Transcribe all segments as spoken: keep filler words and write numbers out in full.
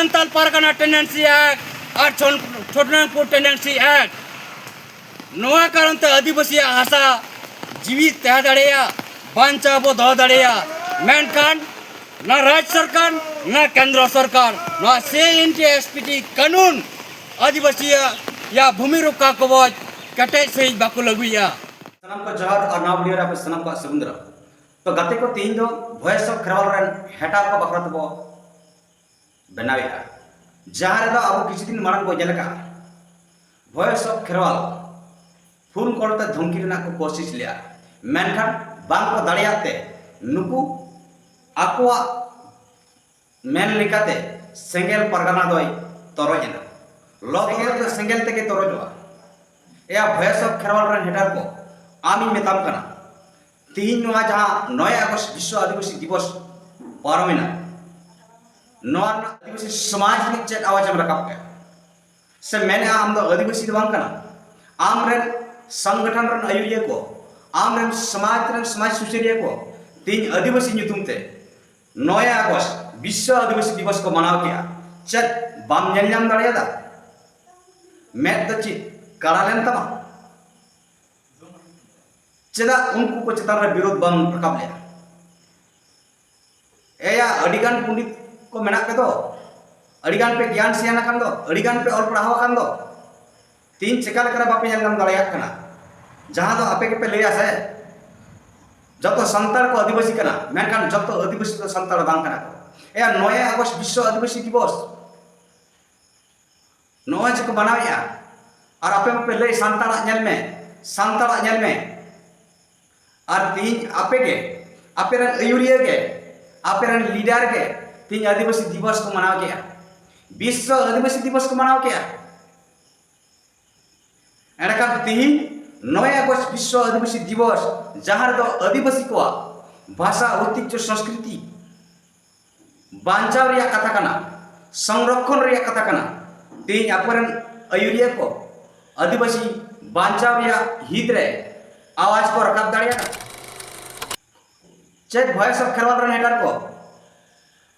ᱥᱟᱱᱛᱟᱞ ᱯᱟᱨᱜᱟᱱᱟ tenancy act ᱟᱨ ᱪᱷᱚᱱ- Chotanagpur tenancy act, ᱱᱚᱣᱟ ᱠᱟᱨᱚᱱ ᱛᱮ ᱟᱹᱫᱤᱵᱟᱹᱥᱤᱭᱟᱜ ᱦᱟᱥᱟ ᱡᱤᱣᱤᱫ ᱛᱟᱦᱮᱸ ᱫᱟᱲᱮᱭᱟᱜᱼᱟ, ᱵᱟᱧᱪᱟᱣ ᱵᱚ ᱫᱚᱦᱚ ᱫᱟᱲᱮᱭᱟᱜᱼᱟ᱾ ᱢᱮᱱᱠᱷᱟᱱ ᱱᱟ ᱨᱟᱡᱽ ᱥᱚᱨᱠᱟᱨ, ᱱᱟ ᱠᱮᱱᱫᱨᱚ ᱥᱚᱨᱠᱟᱨ ᱱᱚᱣᱟ ᱥᱤ N T S P T ᱠᱟᱹᱱᱩᱱ ᱟᱹᱫᱤᱵᱟᱹᱥᱤᱭᱟᱜ ᱭᱟ ᱵᱷᱩᱢᱤ ᱨᱚᱠᱠᱷᱟ ᱠᱚᱵᱚᱪ ᱠᱮᱴᱮᱡ ᱥᱟᱹᱦᱤᱡ ᱵᱟᱠᱚ ᱞᱟᱹᱜᱩᱭᱮᱫᱼᱟ᱾ ᱥᱟᱱᱟᱢ ᱠᱚ ᱡᱚᱦᱟᱨ ᱟᱨ ᱱᱟᱣᱟ ᱵᱷᱤᱰᱤᱭᱳ ᱨᱮ ᱟᱯᱮ ᱥᱟᱱᱟᱢ ᱠᱚᱣᱟᱜ ᱥᱟᱹᱜᱩᱱ ᱫᱟᱨᱟᱢ᱾ ᱛᱚ ᱜᱟᱛᱮ ᱠᱚ, ᱛᱮᱦᱮᱧ ᱫᱚ ᱵᱷᱚᱭᱮᱥ ᱚᱯᱷ ᱠᱷᱮᱨᱣᱟᱞ ᱨᱮᱱ ᱦᱮᱴᱟᱨ ᱠᱚ ᱵᱟᱠᱷᱨᱟ ᱛᱮᱵᱚ ᱵᱮᱱᱟᱣᱮᱫᱼᱟ, ᱡᱟᱦᱟᱸ ᱨᱮᱫᱚ ᱟᱵᱚ ᱠᱤᱪᱷᱩ ᱫᱤᱱ ᱢᱟᱲᱟᱝ ᱵᱚ ᱧᱮᱞ ᱟᱠᱟᱫᱼᱟ, voice of Kherwal phone call ᱛᱮ ᱫᱷᱚᱢᱠᱤ ᱨᱮᱱᱟᱜ ᱠᱚ ᱠᱳᱥᱤᱥ ᱞᱮᱫᱼᱟ, ᱢᱮᱱᱠᱷᱟᱱ ᱵᱟᱝ ᱠᱚ ᱫᱟᱲᱮᱭᱟᱜ ᱛᱮ ᱱᱩᱠᱩ ᱟᱠᱚᱣᱟᱜ ᱢᱮᱱ ᱞᱮᱠᱟᱛᱮ ᱥᱮᱸᱜᱮᱞ ᱯᱟᱨᱜᱟᱱᱟ ᱫᱚᱭ ᱛᱚᱨᱚᱡ ᱮᱱᱟ᱾ ᱞᱚ ᱛᱚᱨᱚᱡ ᱫᱚ ᱥᱮᱸᱜᱮᱞ ᱛᱮᱜᱮ ᱛᱚᱨᱚᱡᱚᱜᱼᱟ᱾ ᱮᱭᱟ ᱵᱷᱚᱭᱮᱥ ᱚᱯᱷ ᱠᱷᱮᱨᱣᱟᱞ ᱨᱮᱱ ᱦᱮᱴᱟᱨ ᱠᱚ, ᱟᱢᱤᱧ ᱢᱮᱛᱟᱢ ᱠᱟᱱᱟ, ᱛᱤᱦᱤᱧ ᱱᱚᱣᱟ ᱡᱟᱦᱟᱸ ᱱᱚᱭ ᱟᱜᱚᱥᱴ ᱵᱤᱥᱥᱚ ᱟᱹᱫᱤᱵᱟᱹᱥᱤ ᱫᱤᱵᱚᱥ ᱯᱟᱨᱚᱢᱮᱱᱟ, ᱱᱚᱣᱟ ᱨᱮᱱᱟᱜ ᱟᱹᱫᱤᱵᱟᱹᱥᱤ ᱥᱚᱢᱟᱡᱽ ᱞᱟᱹᱜᱤᱫ ᱪᱮᱫ ᱟᱣᱟᱡ ᱮᱢ ᱨᱟᱠᱟᱵ ᱠᱮᱫᱼᱟ? ᱥᱮ ᱢᱮᱱᱮᱫᱼᱟ ᱟᱢ ᱫᱚ ᱟᱹᱫᱤᱵᱟᱹᱥᱤ ᱫᱚ ᱵᱟᱝ ᱠᱟᱱᱟ? ᱟᱢ ᱨᱮᱱ ᱥᱚᱝᱜᱚᱴᱷᱚᱱ ᱨᱮᱱ ᱟᱹᱭᱩᱨᱤᱭᱟᱹ ᱠᱚ, ᱟᱢ ᱨᱮᱱ ᱥᱚᱢᱟᱡᱽ ᱨᱮᱱ ᱥᱚᱢᱟᱡᱽ ᱥᱩᱥᱟᱹᱨᱤᱭᱟᱹ ᱠᱚ ᱛᱮᱦᱮᱧ ᱟᱹᱫᱤᱵᱟᱹᱥᱤ ᱧᱩᱛᱩᱢ ᱛᱮ ᱱᱚᱭ ᱟᱜᱚᱥᱴ ᱵᱤᱥᱥᱚ ᱟᱹᱫᱤᱵᱟᱹᱥᱤ ᱫᱤᱵᱚᱥ ᱠᱚ ᱢᱟᱱᱟᱣ ᱠᱮᱫᱼᱟ᱾ ᱪᱮᱫ ᱵᱟᱢ ᱧᱮᱞ ᱧᱟᱢ ᱫᱟᱲᱮᱭᱟᱫᱟ? ᱢᱮᱫ ᱫᱚ ᱪᱮᱫ ᱠᱟᱲᱟ ᱞᱮᱱ ᱛᱟᱢᱟ? ᱪᱮᱫᱟᱜ ᱩᱱᱠᱩ ᱠᱚ ᱪᱮᱛᱟᱱ ᱨᱮ ᱵᱤᱨᱳᱫᱷ ᱵᱟᱢ ᱨᱟᱠᱟᱵ ᱞᱮᱫᱼᱟ? ᱮᱭᱟ, ᱟᱹᱰᱤᱜᱟᱱ ᱯᱚᱸᱰᱤᱛ ᱠᱚ ᱢᱮᱱᱟᱜ ᱯᱮ ᱫᱚ, ᱟᱹᱰᱤᱜᱟᱱ ᱯᱮ ᱜᱮᱭᱟᱱ ᱥᱮᱭᱟᱱ ᱟᱠᱟᱱ ᱫᱚ, ᱟᱹᱰᱤᱜᱟᱱ ᱯᱮ ᱚᱞ ᱯᱟᱲᱦᱟᱣ ᱟᱠᱟᱱ ᱫᱚ, ᱛᱮᱦᱮᱧ ᱪᱮᱠᱟ ᱞᱮᱠᱟᱨᱮ ᱵᱟᱯᱮ ᱧᱮᱞ ᱧᱟᱢ ᱫᱟᱲᱮᱭᱟᱜ ᱠᱟᱱᱟ? ᱡᱟᱦᱟᱸ ᱫᱚ ᱟᱯᱮ ᱜᱮᱯᱮ ᱞᱟᱹᱭᱟ ᱥᱮ, ᱡᱚᱛᱚ ᱥᱟᱱᱛᱟᱲ ᱠᱚ ᱟᱹᱫᱤᱵᱟᱹᱥᱤ ᱠᱟᱱᱟ, ᱢᱮᱱᱠᱷᱟᱱ ᱡᱚᱛᱚ ᱟᱹᱫᱤᱵᱟᱹᱥᱤ ᱫᱚ ᱥᱟᱱᱛᱟᱲ ᱵᱟᱝ ᱠᱟᱱᱟ ᱠᱚ᱾ ᱮᱭᱟ, ᱱᱚᱭᱮ ᱟᱜᱚᱥᱴ ᱵᱤᱥᱥᱚ ᱟᱹᱫᱤᱵᱟᱹᱥᱤ ᱫᱤᱵᱚᱥ ᱱᱚᱜᱼᱚᱭ ᱡᱮ ᱠᱚ ᱢᱟᱱᱟᱣᱮᱫᱼᱟ, ᱟᱨ ᱟᱯᱮ ᱢᱟᱯᱮ ᱞᱟᱹᱭ ᱥᱟᱱᱛᱟᱲᱟᱜ ᱧᱮᱞ ᱢᱮ, ᱥᱟᱱᱛᱟᱲᱟᱜ ᱧᱮᱞ ᱢᱮ, ᱟᱨ ᱛᱮᱦᱮᱧ ᱟᱯᱮ ᱜᱮ, ᱟᱯᱮ ᱨᱮᱱ ᱟᱹᱭᱩᱨᱤᱭᱟᱹ ᱜᱮ, ᱟᱯᱮ ᱨᱮᱱ ᱞᱤᱰᱟᱨ ᱜᱮ ᱛᱮᱦᱮᱧ ᱟᱹᱫᱤᱵᱟᱹᱥᱤ ᱫᱤᱵᱚᱥ ᱠᱚ ᱢᱟᱱᱟᱣ ᱠᱮᱫᱼᱟ, ᱵᱤᱥᱥᱚ ᱟᱹᱫᱤᱵᱟᱹᱥᱤ ᱫᱤᱵᱚᱥ ᱠᱚ ᱢᱟᱱᱟᱣ ᱠᱮᱫᱼᱟ᱾ ᱮᱸᱰᱮᱠᱷᱟᱱ ᱛᱮᱦᱮᱧ ᱱᱚᱭ ᱟᱜᱚᱥᱴ ᱵᱤᱥᱥᱚ ᱟᱹᱫᱤᱵᱟᱹᱥᱤ ᱫᱤᱵᱚᱥ, ᱡᱟᱦᱟᱸ ᱨᱮᱫᱚ ᱟᱹᱫᱤᱵᱟᱹᱥᱤ ᱠᱚᱣᱟᱜ ᱵᱷᱟᱥᱟ, ᱳᱭᱛᱤᱡᱽᱡᱷᱚ, ᱥᱚᱝᱥᱠᱨᱤᱛᱤ ᱵᱟᱧᱪᱟᱣ ᱨᱮᱭᱟᱜ ᱠᱟᱛᱷᱟ ᱠᱟᱱᱟ, ᱥᱚᱝᱨᱚᱠᱠᱷᱚᱱ ᱨᱮᱭᱟᱜ ᱠᱟᱛᱷᱟ ᱠᱟᱱᱟ, ᱛᱮᱦᱮᱧ ᱟᱠᱚᱨᱮᱱ ᱟᱹᱭᱩᱨᱤᱭᱟᱹ ᱠᱚ ᱟᱹᱫᱤᱵᱟᱹᱥᱤ ᱵᱟᱧᱪᱟᱣ ᱨᱮᱭᱟᱜ ᱦᱤᱛ ᱨᱮ ᱟᱣᱟᱡᱽ ᱠᱚ ᱨᱟᱠᱟᱵ ᱫᱟᱲᱮᱭᱟᱜᱼᱟ? ᱪᱮᱫ ᱵᱷᱚᱭᱮᱥ ᱚᱯᱷ ᱠᱷᱮᱨᱣᱟᱞ ᱨᱮᱱ ᱦᱮᱴᱟᱨ ᱠᱚ,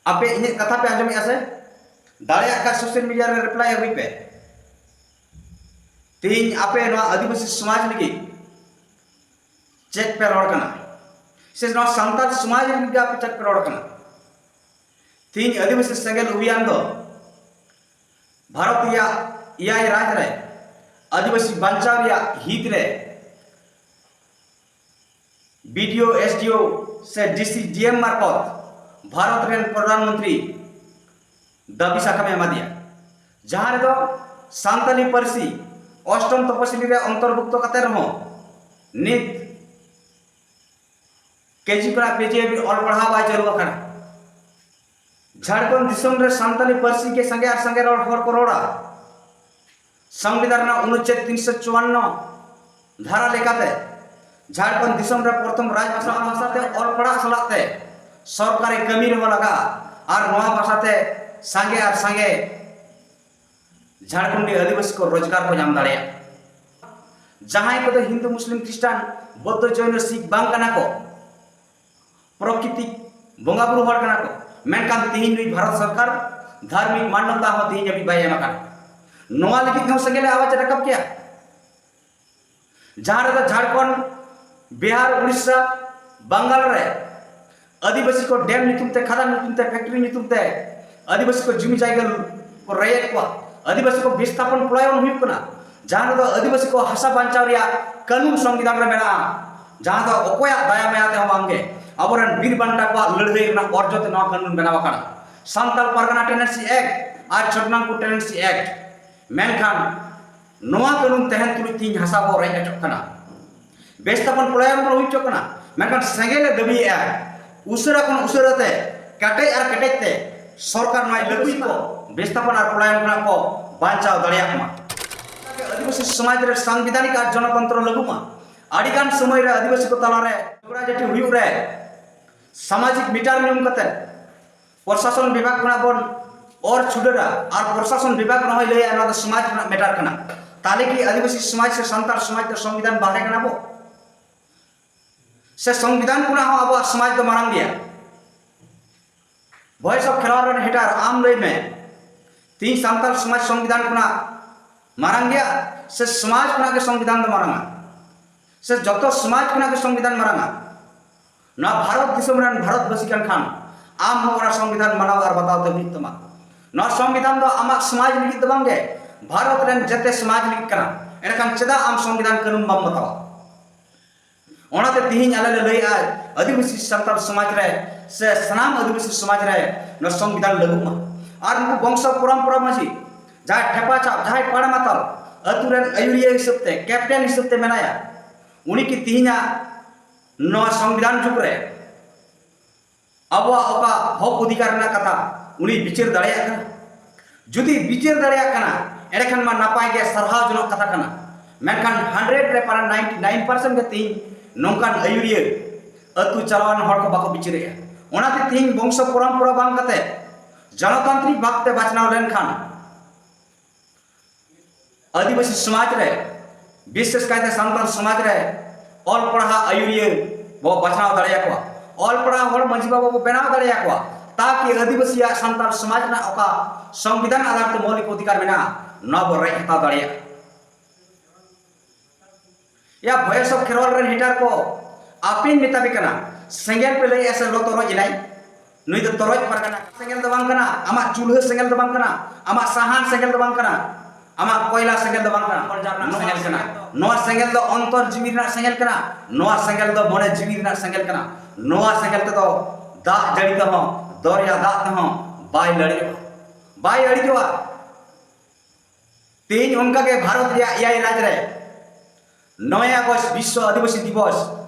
ᱟᱯᱮ ᱤᱧᱟᱹᱜ ᱠᱟᱛᱷᱟ ᱯᱮ ᱟᱸᱡᱚᱢᱮᱫᱼᱟ ᱥᱮ? ᱫᱟᱲᱮᱭᱟᱜ ᱠᱷᱟᱱ ᱥᱳᱥᱟᱞ ᱢᱤᱰᱤᱭᱟ ᱨᱮ ᱨᱤᱯᱞᱟᱭ ᱟᱹᱜᱩᱭ ᱯᱮ᱾ ᱛᱮᱦᱮᱧ ᱟᱯᱮ ᱱᱚᱣᱟ ᱟᱹᱫᱤᱵᱟᱹᱥᱤ ᱥᱚᱢᱟᱡᱽ ᱞᱟᱹᱜᱤᱫ ᱪᱮᱫ ᱯᱮ ᱨᱚᱲ ᱠᱟᱱᱟ, ᱥᱮ ᱱᱚᱣᱟ ᱥᱟᱱᱛᱟᱲ ᱥᱚᱢᱟᱡᱽ ᱞᱟᱹᱜᱤᱫ ᱟᱯᱮ ᱪᱮᱫ ᱯᱮ ᱨᱚᱲ ᱠᱟᱱᱟ? ᱛᱮᱦᱮᱧ ᱟᱹᱫᱤᱵᱟᱹᱥᱤ ᱥᱮᱸᱜᱮᱞ ᱚᱵᱷᱤᱭᱟᱱ ᱫᱚ ᱵᱷᱟᱨᱚᱛ ᱨᱮᱭᱟᱜ ᱮᱭᱟᱭ ᱨᱟᱡᱽ ᱨᱮ ᱟᱹᱫᱤᱵᱟᱹᱥᱤ ᱵᱟᱧᱪᱟᱣ ᱨᱮᱭᱟᱜ ᱦᱤᱛ ᱨᱮ ᱵᱤ ᱰᱤ ᱳ, ᱮᱥ ᱰᱤ ᱳ ᱥᱮ ᱰᱤ ᱥᱤ, ᱰᱤ ᱮᱢ ᱢᱟᱨᱯᱷᱚᱛ ᱵᱷᱟᱨᱚᱛ ᱨᱮᱱ ᱯᱨᱚᱫᱷᱟᱱ ᱢᱚᱱᱛᱨᱤ ᱫᱟᱹᱵᱤ ᱥᱟᱠᱟᱢ ᱮ ᱮᱢᱟᱫᱮᱭᱟ, ᱡᱟᱦᱟᱸ ᱨᱮᱫᱚ ᱥᱟᱱᱛᱟᱞᱤ ᱯᱟᱹᱨᱥᱤ ᱚᱥᱴᱚᱢ ᱛᱚᱯᱚᱥᱤᱞᱤ ᱨᱮ ᱚᱱᱛᱚᱨᱵᱷᱩᱠᱛᱚ ᱠᱟᱛᱮ ᱨᱮᱦᱚᱸ ᱱᱤᱛ ᱠᱮ ᱡᱤ ᱠᱷᱚᱱᱟᱜ ᱯᱤ ᱡᱤ ᱦᱟᱹᱵᱤᱡ ᱚᱞ ᱯᱟᱲᱦᱟᱣ ᱵᱟᱭ ᱪᱟᱹᱞᱩ ᱟᱠᱟᱱᱟ᱾ ᱡᱷᱟᱲᱠᱷᱚᱸᱰ ᱫᱤᱥᱚᱢ ᱨᱮ ᱥᱟᱱᱛᱟᱞᱤ ᱯᱟᱹᱨᱥᱤ ᱜᱮ ᱥᱟᱸᱜᱮ ᱟᱨ ᱥᱟᱸᱜᱮ ᱨᱚᱲ ᱦᱚᱲ ᱠᱚ ᱨᱚᱲᱟ᱾ ᱥᱚᱝᱵᱤᱫᱷᱟᱱ ᱨᱮᱱᱟᱜ ᱚᱱᱩᱪᱪᱷᱮᱫ ᱛᱤᱱᱥᱚ ᱪᱩᱣᱟᱱᱱᱚ ᱫᱷᱟᱨᱟ ᱞᱮᱠᱟᱛᱮ ᱡᱷᱟᱲᱠᱷᱚᱸᱰ ᱫᱤᱥᱚᱢ ᱨᱮ ᱯᱨᱚᱛᱷᱚᱢ ᱨᱟᱡᱽ ᱵᱷᱟᱥᱟ ᱵᱷᱟᱥᱟᱛᱮ ᱚᱞ ᱯᱟᱲᱦᱟᱜ ᱥᱟᱞᱟᱜ ᱛᱮ ᱥᱚᱨᱠᱟᱨᱤ ᱠᱟᱹᱢᱤ ᱨᱮᱦᱚᱸ ᱞᱟᱜᱟᱜᱼᱟ ᱟᱨ ᱱᱚᱣᱟ ᱵᱷᱟᱥᱟᱛᱮ ᱥᱟᱸᱜᱮ ᱟᱨ ᱥᱟᱸᱜᱮ ᱡᱷᱟᱲᱠᱷᱚᱸᱰᱤ ᱟᱹᱫᱤᱵᱟᱹᱥᱤ ᱠᱚ ᱨᱳᱡᱽᱜᱟᱨ ᱠᱚ ᱧᱟᱢ ᱫᱟᱲᱮᱭᱟᱜᱼᱟ᱾ ᱡᱟᱦᱟᱸᱭ ᱠᱚᱫᱚ ᱦᱤᱱᱫᱩ, ᱢᱩᱥᱞᱤᱢ, ᱠᱷᱨᱤᱥᱴᱟᱱ, ᱵᱳᱫᱽᱫᱷᱚ, ᱡᱚᱭᱱᱚ, ᱥᱤᱠᱷ ᱵᱟᱝ ᱠᱟᱱᱟ ᱠᱚ, ᱯᱨᱚᱠᱨᱤᱛᱤᱠ ᱵᱚᱸᱜᱟ ᱵᱩᱨᱩ ᱦᱚᱲ ᱠᱟᱱᱟ ᱠᱚ, ᱢᱮᱱᱠᱷᱟᱱ ᱛᱤᱦᱤᱧ ᱱᱩᱭ ᱵᱷᱟᱨᱚᱛ ᱥᱚᱨᱠᱟᱨ ᱫᱷᱟᱨᱢᱤᱠ ᱢᱟᱱᱱᱚᱛᱟ ᱦᱚᱸ ᱛᱤᱦᱤᱧ ᱦᱟᱹᱵᱤᱡ ᱵᱟᱭ ᱮᱢ ᱟᱠᱟᱱᱟ᱾ ᱱᱚᱣᱟ ᱞᱟᱹᱜᱤᱫ ᱦᱚᱸ ᱥᱮᱸᱜᱮᱞ ᱮ ᱟᱣᱟᱡ ᱨᱟᱠᱟᱵ ᱠᱮᱭᱟ᱾ ᱡᱟᱦᱟᱸ ᱨᱮᱫᱚ ᱡᱷᱟᱲᱠᱷᱚᱸᱰ, ᱵᱤᱦᱟᱨ, ᱩᱲᱤᱥᱥᱟ, ᱵᱟᱝᱜᱟᱞ ᱨᱮ ᱟᱹᱫᱤᱵᱟᱹᱥᱤ ᱠᱚ ᱰᱮᱢ ᱧᱩᱛᱩᱢ ᱛᱮ, ᱠᱷᱟᱫᱟᱱ ᱧᱩᱛᱩᱢ ᱛᱮ, ᱯᱷᱮᱠᱴᱨᱤ ᱧᱩᱛᱩᱢ ᱛᱮ ᱟᱹᱫᱤᱵᱟᱹᱥᱤ ᱠᱚ ᱡᱩᱢᱤ ᱡᱟᱭᱜᱟ ᱠᱚ ᱨᱮᱡᱮᱫ ᱠᱚᱣᱟ, ᱟᱹᱫᱤᱵᱟᱹᱥᱤ ᱠᱚ ᱵᱤᱥᱛᱷᱟᱯᱚᱱ ᱯᱚᱞᱟᱭᱚᱱ ᱦᱩᱭᱩᱜ ᱠᱟᱱᱟ, ᱡᱟᱦᱟᱸ ᱨᱮᱫᱚ ᱟᱹᱫᱤᱵᱟᱹᱥᱤ ᱠᱚ ᱦᱟᱥᱟ ᱵᱟᱧᱪᱟᱣ ᱨᱮᱭᱟᱜ ᱠᱟᱹᱱᱩᱱ ᱥᱚᱝᱵᱤᱫᱷᱟᱱ ᱨᱮ ᱢᱮᱱᱟᱜᱼᱟ, ᱡᱟᱦᱟᱸ ᱫᱚ ᱚᱠᱚᱭᱟᱜ ᱫᱟᱭᱟ ᱢᱟᱭᱟ ᱛᱮᱦᱚᱸ ᱵᱟᱝᱜᱮ ᱟᱵᱚᱨᱮᱱ ᱵᱤᱨ ᱵᱟᱱᱴᱟ ᱠᱚᱣᱟᱜ ᱞᱟᱹᱲᱦᱟᱹᱭ ᱨᱮᱱᱟᱜ ᱚᱨᱡᱚ ᱛᱮ ᱱᱚᱣᱟ ᱠᱟᱹᱱᱩᱱ ᱵᱮᱱᱟᱣ ᱟᱠᱟᱱᱟ, ᱥᱟᱱᱛᱟᱲ ᱯᱟᱨᱜᱟᱱᱟ ᱴᱮᱱᱰᱮᱱᱥᱤ ᱮᱠᱴ ᱟᱨ ᱪᱷᱳᱴᱱᱟᱜᱽᱯᱩᱨ ᱴᱮᱱᱰᱮᱱᱥᱤ ᱮᱠᱴ᱾ ᱢᱮᱱᱠᱷᱟᱱ ᱱᱚᱣᱟ ᱠᱟᱹᱱᱩᱱ ᱛᱟᱦᱮᱱ ᱛᱩᱞᱩᱡ ᱛᱮᱦᱮᱧ ᱦᱟᱥᱟ ᱵᱚ ᱨᱮᱡ ᱦᱚᱪᱚᱜ ᱠᱟᱱᱟ, ᱵᱮᱥ ᱛᱟᱵᱚᱱ ᱯᱚᱞᱟᱭᱚᱱ ᱵᱚᱱ ᱦᱩᱭ ᱦᱚᱪᱚᱜ ᱠᱟᱱᱟ᱾ ᱢᱮᱱᱠᱷᱟᱱ ᱥᱮᱸᱜᱮᱞ ᱮ ᱫᱟᱹᱵᱤᱭᱮᱫᱼᱟ, ᱩᱥᱟᱹᱨᱟ ᱠᱷᱚᱱ ᱩᱥᱟᱹᱨᱟ ᱛᱮ, ᱠᱮᱴᱮᱡ ᱟᱨ ᱠᱮᱴᱮᱡ ᱛᱮ ᱥᱚᱨᱠᱟᱨ ᱱᱚᱣᱟ ᱞᱟᱹᱜᱩᱭ ᱠᱚ ᱵᱮᱥ ᱛᱟᱵᱚᱱ ᱟᱨ ᱯᱚᱞᱟᱭᱚᱱ ᱠᱷᱚᱱᱟᱜ ᱠᱚ ᱵᱟᱧᱪᱟᱣ ᱫᱟᱲᱮᱭᱟᱜ ᱢᱟ᱾ ᱟᱹᱫᱤᱵᱟᱹᱥᱤ ᱥᱚᱢᱟᱡᱽ ᱨᱮ ᱥᱟᱝᱵᱤᱫᱷᱟᱱᱤᱠ ᱟᱨ ᱜᱚᱱᱚᱛᱚᱱᱛᱨᱚ ᱞᱟᱹᱜᱩ ᱢᱟ᱾ ᱟᱹᱰᱤᱜᱟᱱ ᱥᱚᱢᱚᱭ ᱨᱮ ᱟᱹᱫᱤᱵᱟᱹᱥᱤ ᱠᱚ ᱛᱟᱞᱟᱨᱮ ᱡᱷᱚᱜᱽᱲᱟ ᱡᱷᱟᱹᱴᱤ ᱦᱩᱭᱩᱜ ᱨᱮ ᱥᱟᱢᱟᱡᱤᱠ ᱢᱤᱴᱟᱨ ᱧᱩᱢ ᱠᱟᱛᱮ ᱯᱨᱚᱥᱟᱥᱚᱱ ᱵᱤᱵᱷᱟᱜᱽ ᱠᱷᱚᱱᱟᱜ ᱵᱚᱱ ᱚᱨ ᱪᱷᱩᱰᱟᱹᱨᱟ ᱟᱨ ᱯᱨᱚᱥᱟᱥᱚᱱ ᱵᱤᱵᱷᱟᱜᱽ ᱱᱚᱜᱼᱚᱭ ᱞᱟᱹᱭᱟ ᱱᱚᱣᱟ ᱫᱚ ᱥᱚᱢᱟᱡᱽ ᱨᱮᱱᱟᱜ ᱢᱮᱴᱟᱨ ᱠᱟᱱᱟ᱾ ᱛᱟᱦᱞᱮ ᱠᱤ ᱟᱹᱫᱤᱵᱟᱹᱥᱤ ᱥᱚᱢᱟᱡᱽ ᱥᱮ ᱥᱟᱱᱛᱟᱲ ᱥᱚᱢᱟᱡᱽ ᱫᱚ ᱥᱚᱝᱵᱤᱫᱷᱟᱱ ᱵᱟᱦᱨᱮ ᱠᱟᱱᱟ ᱵᱚ? ᱥᱮ ᱥᱚᱝᱵᱤᱫᱷᱟᱱ ᱠᱷᱚᱱᱟᱜ ᱦᱚᱸ ᱟᱵᱚᱣᱟᱜ ᱥᱚᱢᱟᱡᱽ ᱫᱚ ᱢᱟᱨᱟᱝ ᱜᱮᱭᱟ? Voice of Kherwal ᱨᱮᱱ ᱦᱮᱴᱟᱨ, ᱟᱢ ᱞᱟᱹᱭ ᱢᱮ, ᱛᱮᱦᱤᱧ ᱥᱟᱱᱛᱟᱲ ᱥᱚᱢᱟᱡᱽ ᱥᱚᱝᱵᱤᱫᱷᱟᱱ ᱠᱷᱚᱱᱟᱜ ᱢᱟᱨᱟᱝ ᱜᱮᱭᱟ, ᱥᱮ ᱥᱚᱢᱟᱡᱽ ᱠᱷᱚᱱᱟᱜ ᱜᱮ ᱥᱚᱝᱵᱤᱫᱷᱟᱱ ᱫᱚ ᱢᱟᱨᱟᱝᱟ? ᱥᱮ ᱡᱚᱛᱚ ᱥᱚᱢᱟᱡᱽ ᱠᱷᱚᱱᱟᱜ ᱜᱮ ᱥᱚᱝᱵᱤᱫᱷᱟᱱ ᱢᱟᱨᱟᱝᱟ? ᱱᱚᱣᱟ ᱵᱷᱟᱨᱚᱛ ᱫᱤᱥᱚᱢ ᱨᱮᱱ ᱵᱷᱟᱨᱚᱛ ᱵᱟᱹᱥᱤ ᱠᱟᱱ ᱠᱷᱟᱱ, ᱟᱢ ᱦᱚᱸ ᱚᱱᱟ ᱥᱚᱝᱵᱤᱫᱷᱟᱱ ᱢᱟᱱᱟᱣ ᱟᱨ ᱵᱟᱛᱟᱣ ᱛᱮ ᱦᱩᱭᱩᱜ ᱛᱟᱢᱟ᱾ ᱱᱚᱣᱟ ᱥᱚᱝᱵᱤᱫᱷᱟᱱ ᱫᱚ ᱟᱢᱟᱜ ᱥᱚᱢᱟᱡᱽ ᱞᱟᱹᱜᱤᱫ ᱫᱚ ᱵᱟᱝᱜᱮ, ᱵᱷᱟᱨᱚᱛ ᱨᱮᱱ ᱡᱮᱛᱮ ᱥᱚᱢᱟᱡᱽ ᱞᱟᱹᱜᱤᱫ ᱠᱟᱱᱟ᱾ ᱮᱸᱰᱮᱠᱷᱟᱱ ᱪᱮᱫᱟᱜ ᱟᱢ ᱥᱚᱝᱵᱤᱫᱷᱟᱱ ᱠᱟᱹᱱᱩᱱ ᱵᱟᱢ ᱵᱟᱛᱟᱣᱟ? ᱚᱱᱟᱛᱮ ᱛᱮᱦᱮᱧ ᱟᱞᱮ ᱞᱮ ᱞᱟᱹᱭᱮᱜᱼᱟ, ᱟᱹᱫᱤᱵᱟᱹᱥᱤ ᱥᱟᱱᱛᱟᱲ ᱥᱚᱢᱟᱡᱽ ᱨᱮ ᱥᱮ ᱥᱟᱱᱟᱢ ᱟᱹᱫᱤᱵᱟᱹᱥᱤ ᱥᱚᱢᱟᱡᱽ ᱨᱮ ᱱᱚᱣᱟ ᱥᱚᱝᱵᱤᱫᱷᱟᱱ ᱞᱟᱹᱜᱩᱜ ᱢᱟ᱾ ᱟᱨ ᱱᱩᱠᱩ ᱵᱚᱝᱥᱚ ᱯᱚᱨᱚᱢᱯᱚᱨᱟ ᱢᱟᱹᱡᱷᱤ, ᱡᱟᱦᱟᱸᱭ ᱴᱷᱮᱯᱟ ᱪᱷᱟᱯ, ᱡᱟᱦᱟᱸᱭ ᱯᱟᱲ ᱢᱟᱛᱟᱞ, ᱟᱹᱛᱩ ᱨᱮᱱ ᱟᱹᱭᱩᱨᱤᱭᱟᱹ ᱦᱤᱥᱟᱹᱵ ᱛᱮ, ᱠᱮᱯᱴᱮᱱ ᱦᱤᱥᱟᱹᱵ ᱛᱮ ᱢᱮᱱᱟᱭᱟ, ᱩᱱᱤ ᱠᱤ ᱛᱮᱦᱮᱧᱟᱜ ᱱᱚᱣᱟ ᱥᱚᱝᱵᱤᱫᱷᱟᱱ ᱡᱩᱜᱽ ᱨᱮ ᱟᱵᱚᱣᱟᱜ ᱚᱠᱟ ᱦᱚᱠ ᱚᱫᱷᱤᱠᱟᱨ ᱨᱮᱱᱟᱜ ᱠᱟᱛᱷᱟ ᱩᱱᱤ ᱵᱤᱪᱟᱹᱨ ᱫᱟᱲᱮᱭᱟᱜ ᱠᱟᱱᱟ? ᱡᱩᱫᱤ ᱵᱤᱪᱟᱹᱨ ᱫᱟᱲᱮᱭᱟᱜ ᱠᱟᱱᱟ, ᱮᱸᱰᱮᱠᱷᱟᱱ ᱢᱟ ᱱᱟᱯᱟᱭ ᱜᱮ, ᱥᱟᱨᱦᱟᱣ ᱡᱚᱱᱚᱠ ᱠᱟᱛᱷᱟ ᱠᱟᱱᱟ᱾ ᱢᱮᱱᱠᱷᱟᱱ ᱦᱟᱱᱰᱨᱮᱰ ᱨᱮ ᱯᱟᱨᱟ ᱱᱟᱭᱤᱱᱴᱤ ᱱᱟᱭᱤᱱ ᱯᱟᱨᱥᱮᱱᱴ ᱜᱮ ᱛᱮᱦᱮᱧ ᱱᱚᱝᱠᱟᱱ ᱟᱹᱭᱩᱨᱤᱭᱟᱹ ᱟᱹᱛᱩ ᱪᱟᱞᱟᱣᱟᱱ ᱦᱚᱲ ᱠᱚ ᱵᱟᱠᱚ ᱵᱤᱪᱟᱹᱨᱮᱜᱼᱟ᱾ ᱚᱱᱟᱛᱮ ᱛᱮᱦᱮᱧ ᱵᱚᱝᱥᱚ ᱯᱚᱨᱚᱢᱯᱚᱨᱟ ᱵᱟᱝ ᱠᱟᱛᱮ ᱡᱚᱱᱚᱛᱟᱱᱛᱨᱤᱠ ᱵᱷᱟᱵᱽ ᱛᱮ ᱵᱟᱪᱷᱱᱟᱣ ᱞᱮᱱᱠᱷᱟᱱ ᱟᱹᱫᱤᱵᱟᱹᱥᱤ ᱥᱚᱢᱟᱡᱽ ᱨᱮ, ᱵᱤᱥᱮᱥ ᱠᱟᱭᱛᱮ ᱥᱟᱱᱛᱟᱲ ᱥᱚᱢᱟᱡᱽ ᱨᱮ ᱚᱞ ᱯᱟᱲᱦᱟᱣ ᱟᱹᱭᱩᱨᱤᱭᱟᱹ ᱵᱚ ᱵᱟᱪᱷᱱᱟᱣ ᱫᱟᱲᱮᱭᱟᱠᱚᱣᱟ᱾ ᱚᱞ ᱯᱟᱲᱦᱟᱣ ᱦᱚᱲ ᱢᱟᱹᱡᱷᱤ ᱵᱟᱵᱟ ᱵᱚ ᱵᱮᱱᱟᱣ ᱫᱟᱲᱮᱭᱟᱠᱚᱣᱟ, ᱛᱟᱠᱤ ᱟᱹᱫᱤᱵᱟᱹᱥᱤᱭᱟᱜ ᱥᱟᱱᱛᱟᱲ ᱥᱚᱢᱟᱡᱽ ᱨᱮᱱᱟᱜ ᱚᱠᱟ ᱥᱚᱝᱵᱤᱫᱷᱟᱱ ᱟᱫᱷᱟᱨ ᱛᱮ ᱢᱳᱣᱞᱤᱠ ᱚᱫᱷᱤᱠᱟᱨ ᱢᱮᱱᱟᱜᱼᱟ, ᱱᱚᱣᱟ ᱵᱚ ᱨᱮᱡ ᱦᱟᱛᱟᱣ ᱫᱟᱲᱮᱭᱟᱜᱼᱟ᱾ ᱭᱟ ᱵᱷᱚᱭᱮᱥ ᱚᱯᱷ ᱠᱷᱮᱨᱣᱟᱞ ᱨᱮᱱ ᱦᱮᱴᱟᱨ ᱠᱚ, ᱟᱯᱮᱧ ᱢᱮᱛᱟ ᱯᱮ ᱠᱟᱱᱟ, ᱥᱮᱸᱜᱮᱞ ᱯᱮ ᱞᱟᱹᱭᱮᱜᱼᱟ ᱥᱮ ᱞᱚ ᱛᱚᱨᱚᱡ ᱮᱱᱟᱭ? ᱱᱩᱭ ᱫᱚ ᱛᱚᱨᱚᱡ ᱯᱟᱨᱜᱟᱱᱟ ᱥᱮᱸᱜᱮᱞ ᱫᱚ ᱵᱟᱝ ᱠᱟᱱᱟ, ᱟᱢᱟᱜ ᱪᱩᱞᱦᱟᱹ ᱥᱮᱸᱜᱮᱞ ᱫᱚ ᱵᱟᱝ ᱠᱟᱱᱟ, ᱟᱢᱟᱜ ᱥᱟᱦᱟᱱ ᱥᱮᱸᱜᱮᱞ ᱫᱚ ᱵᱟᱝ ᱠᱟᱱᱟ, ᱟᱢᱟᱜ ᱠᱚᱭᱞᱟ ᱥᱮᱸᱜᱮᱞ ᱫᱚ ᱵᱟᱝ ᱠᱟᱱᱟ, ᱱᱚᱣᱟ ᱥᱮᱸᱜᱮᱞ ᱠᱟᱱᱟ᱾ ᱱᱚᱣᱟ ᱥᱮᱸᱜᱮᱞ ᱫᱚ ᱚᱱᱛᱚᱨ ᱡᱤᱣᱤ ᱨᱮᱱᱟᱜ ᱥᱮᱸᱜᱮᱞ ᱠᱟᱱᱟ, ᱱᱚᱣᱟ ᱥᱮᱸᱜᱮᱞ ᱫᱚ ᱢᱚᱱᱮ ᱡᱤᱣᱤ ᱨᱮᱱᱟᱜ ᱥᱮᱸᱜᱮᱞ ᱠᱟᱱᱟ, ᱱᱚᱣᱟ ᱥᱮᱸᱜᱮᱞ ᱛᱮᱫᱚ ᱫᱟᱜ ᱡᱟᱹᱲᱤ ᱛᱮᱦᱚᱸ, ᱫᱚᱨᱭᱟ ᱫᱟᱜ ᱛᱮᱦᱚᱸ ᱵᱟᱭ ᱞᱟᱲᱮᱡᱚᱜᱼᱟ, ᱵᱟᱭ ᱟᱹᱲᱤᱡᱚᱜᱼᱟ᱾ ᱛᱮᱦᱮᱧ ᱚᱱᱠᱟᱜᱮ ᱵᱷᱟᱨᱚᱛ ᱨᱮᱭᱟᱜ ᱮᱭᱟᱭ ᱨᱟᱡᱽ ᱨᱮ ᱱᱚᱭ ᱟᱜᱚᱥᱴ ᱵᱤᱥᱥᱚ ᱟᱹᱫᱤᱵᱟᱹᱥᱤ ᱫᱤᱵᱚᱥ,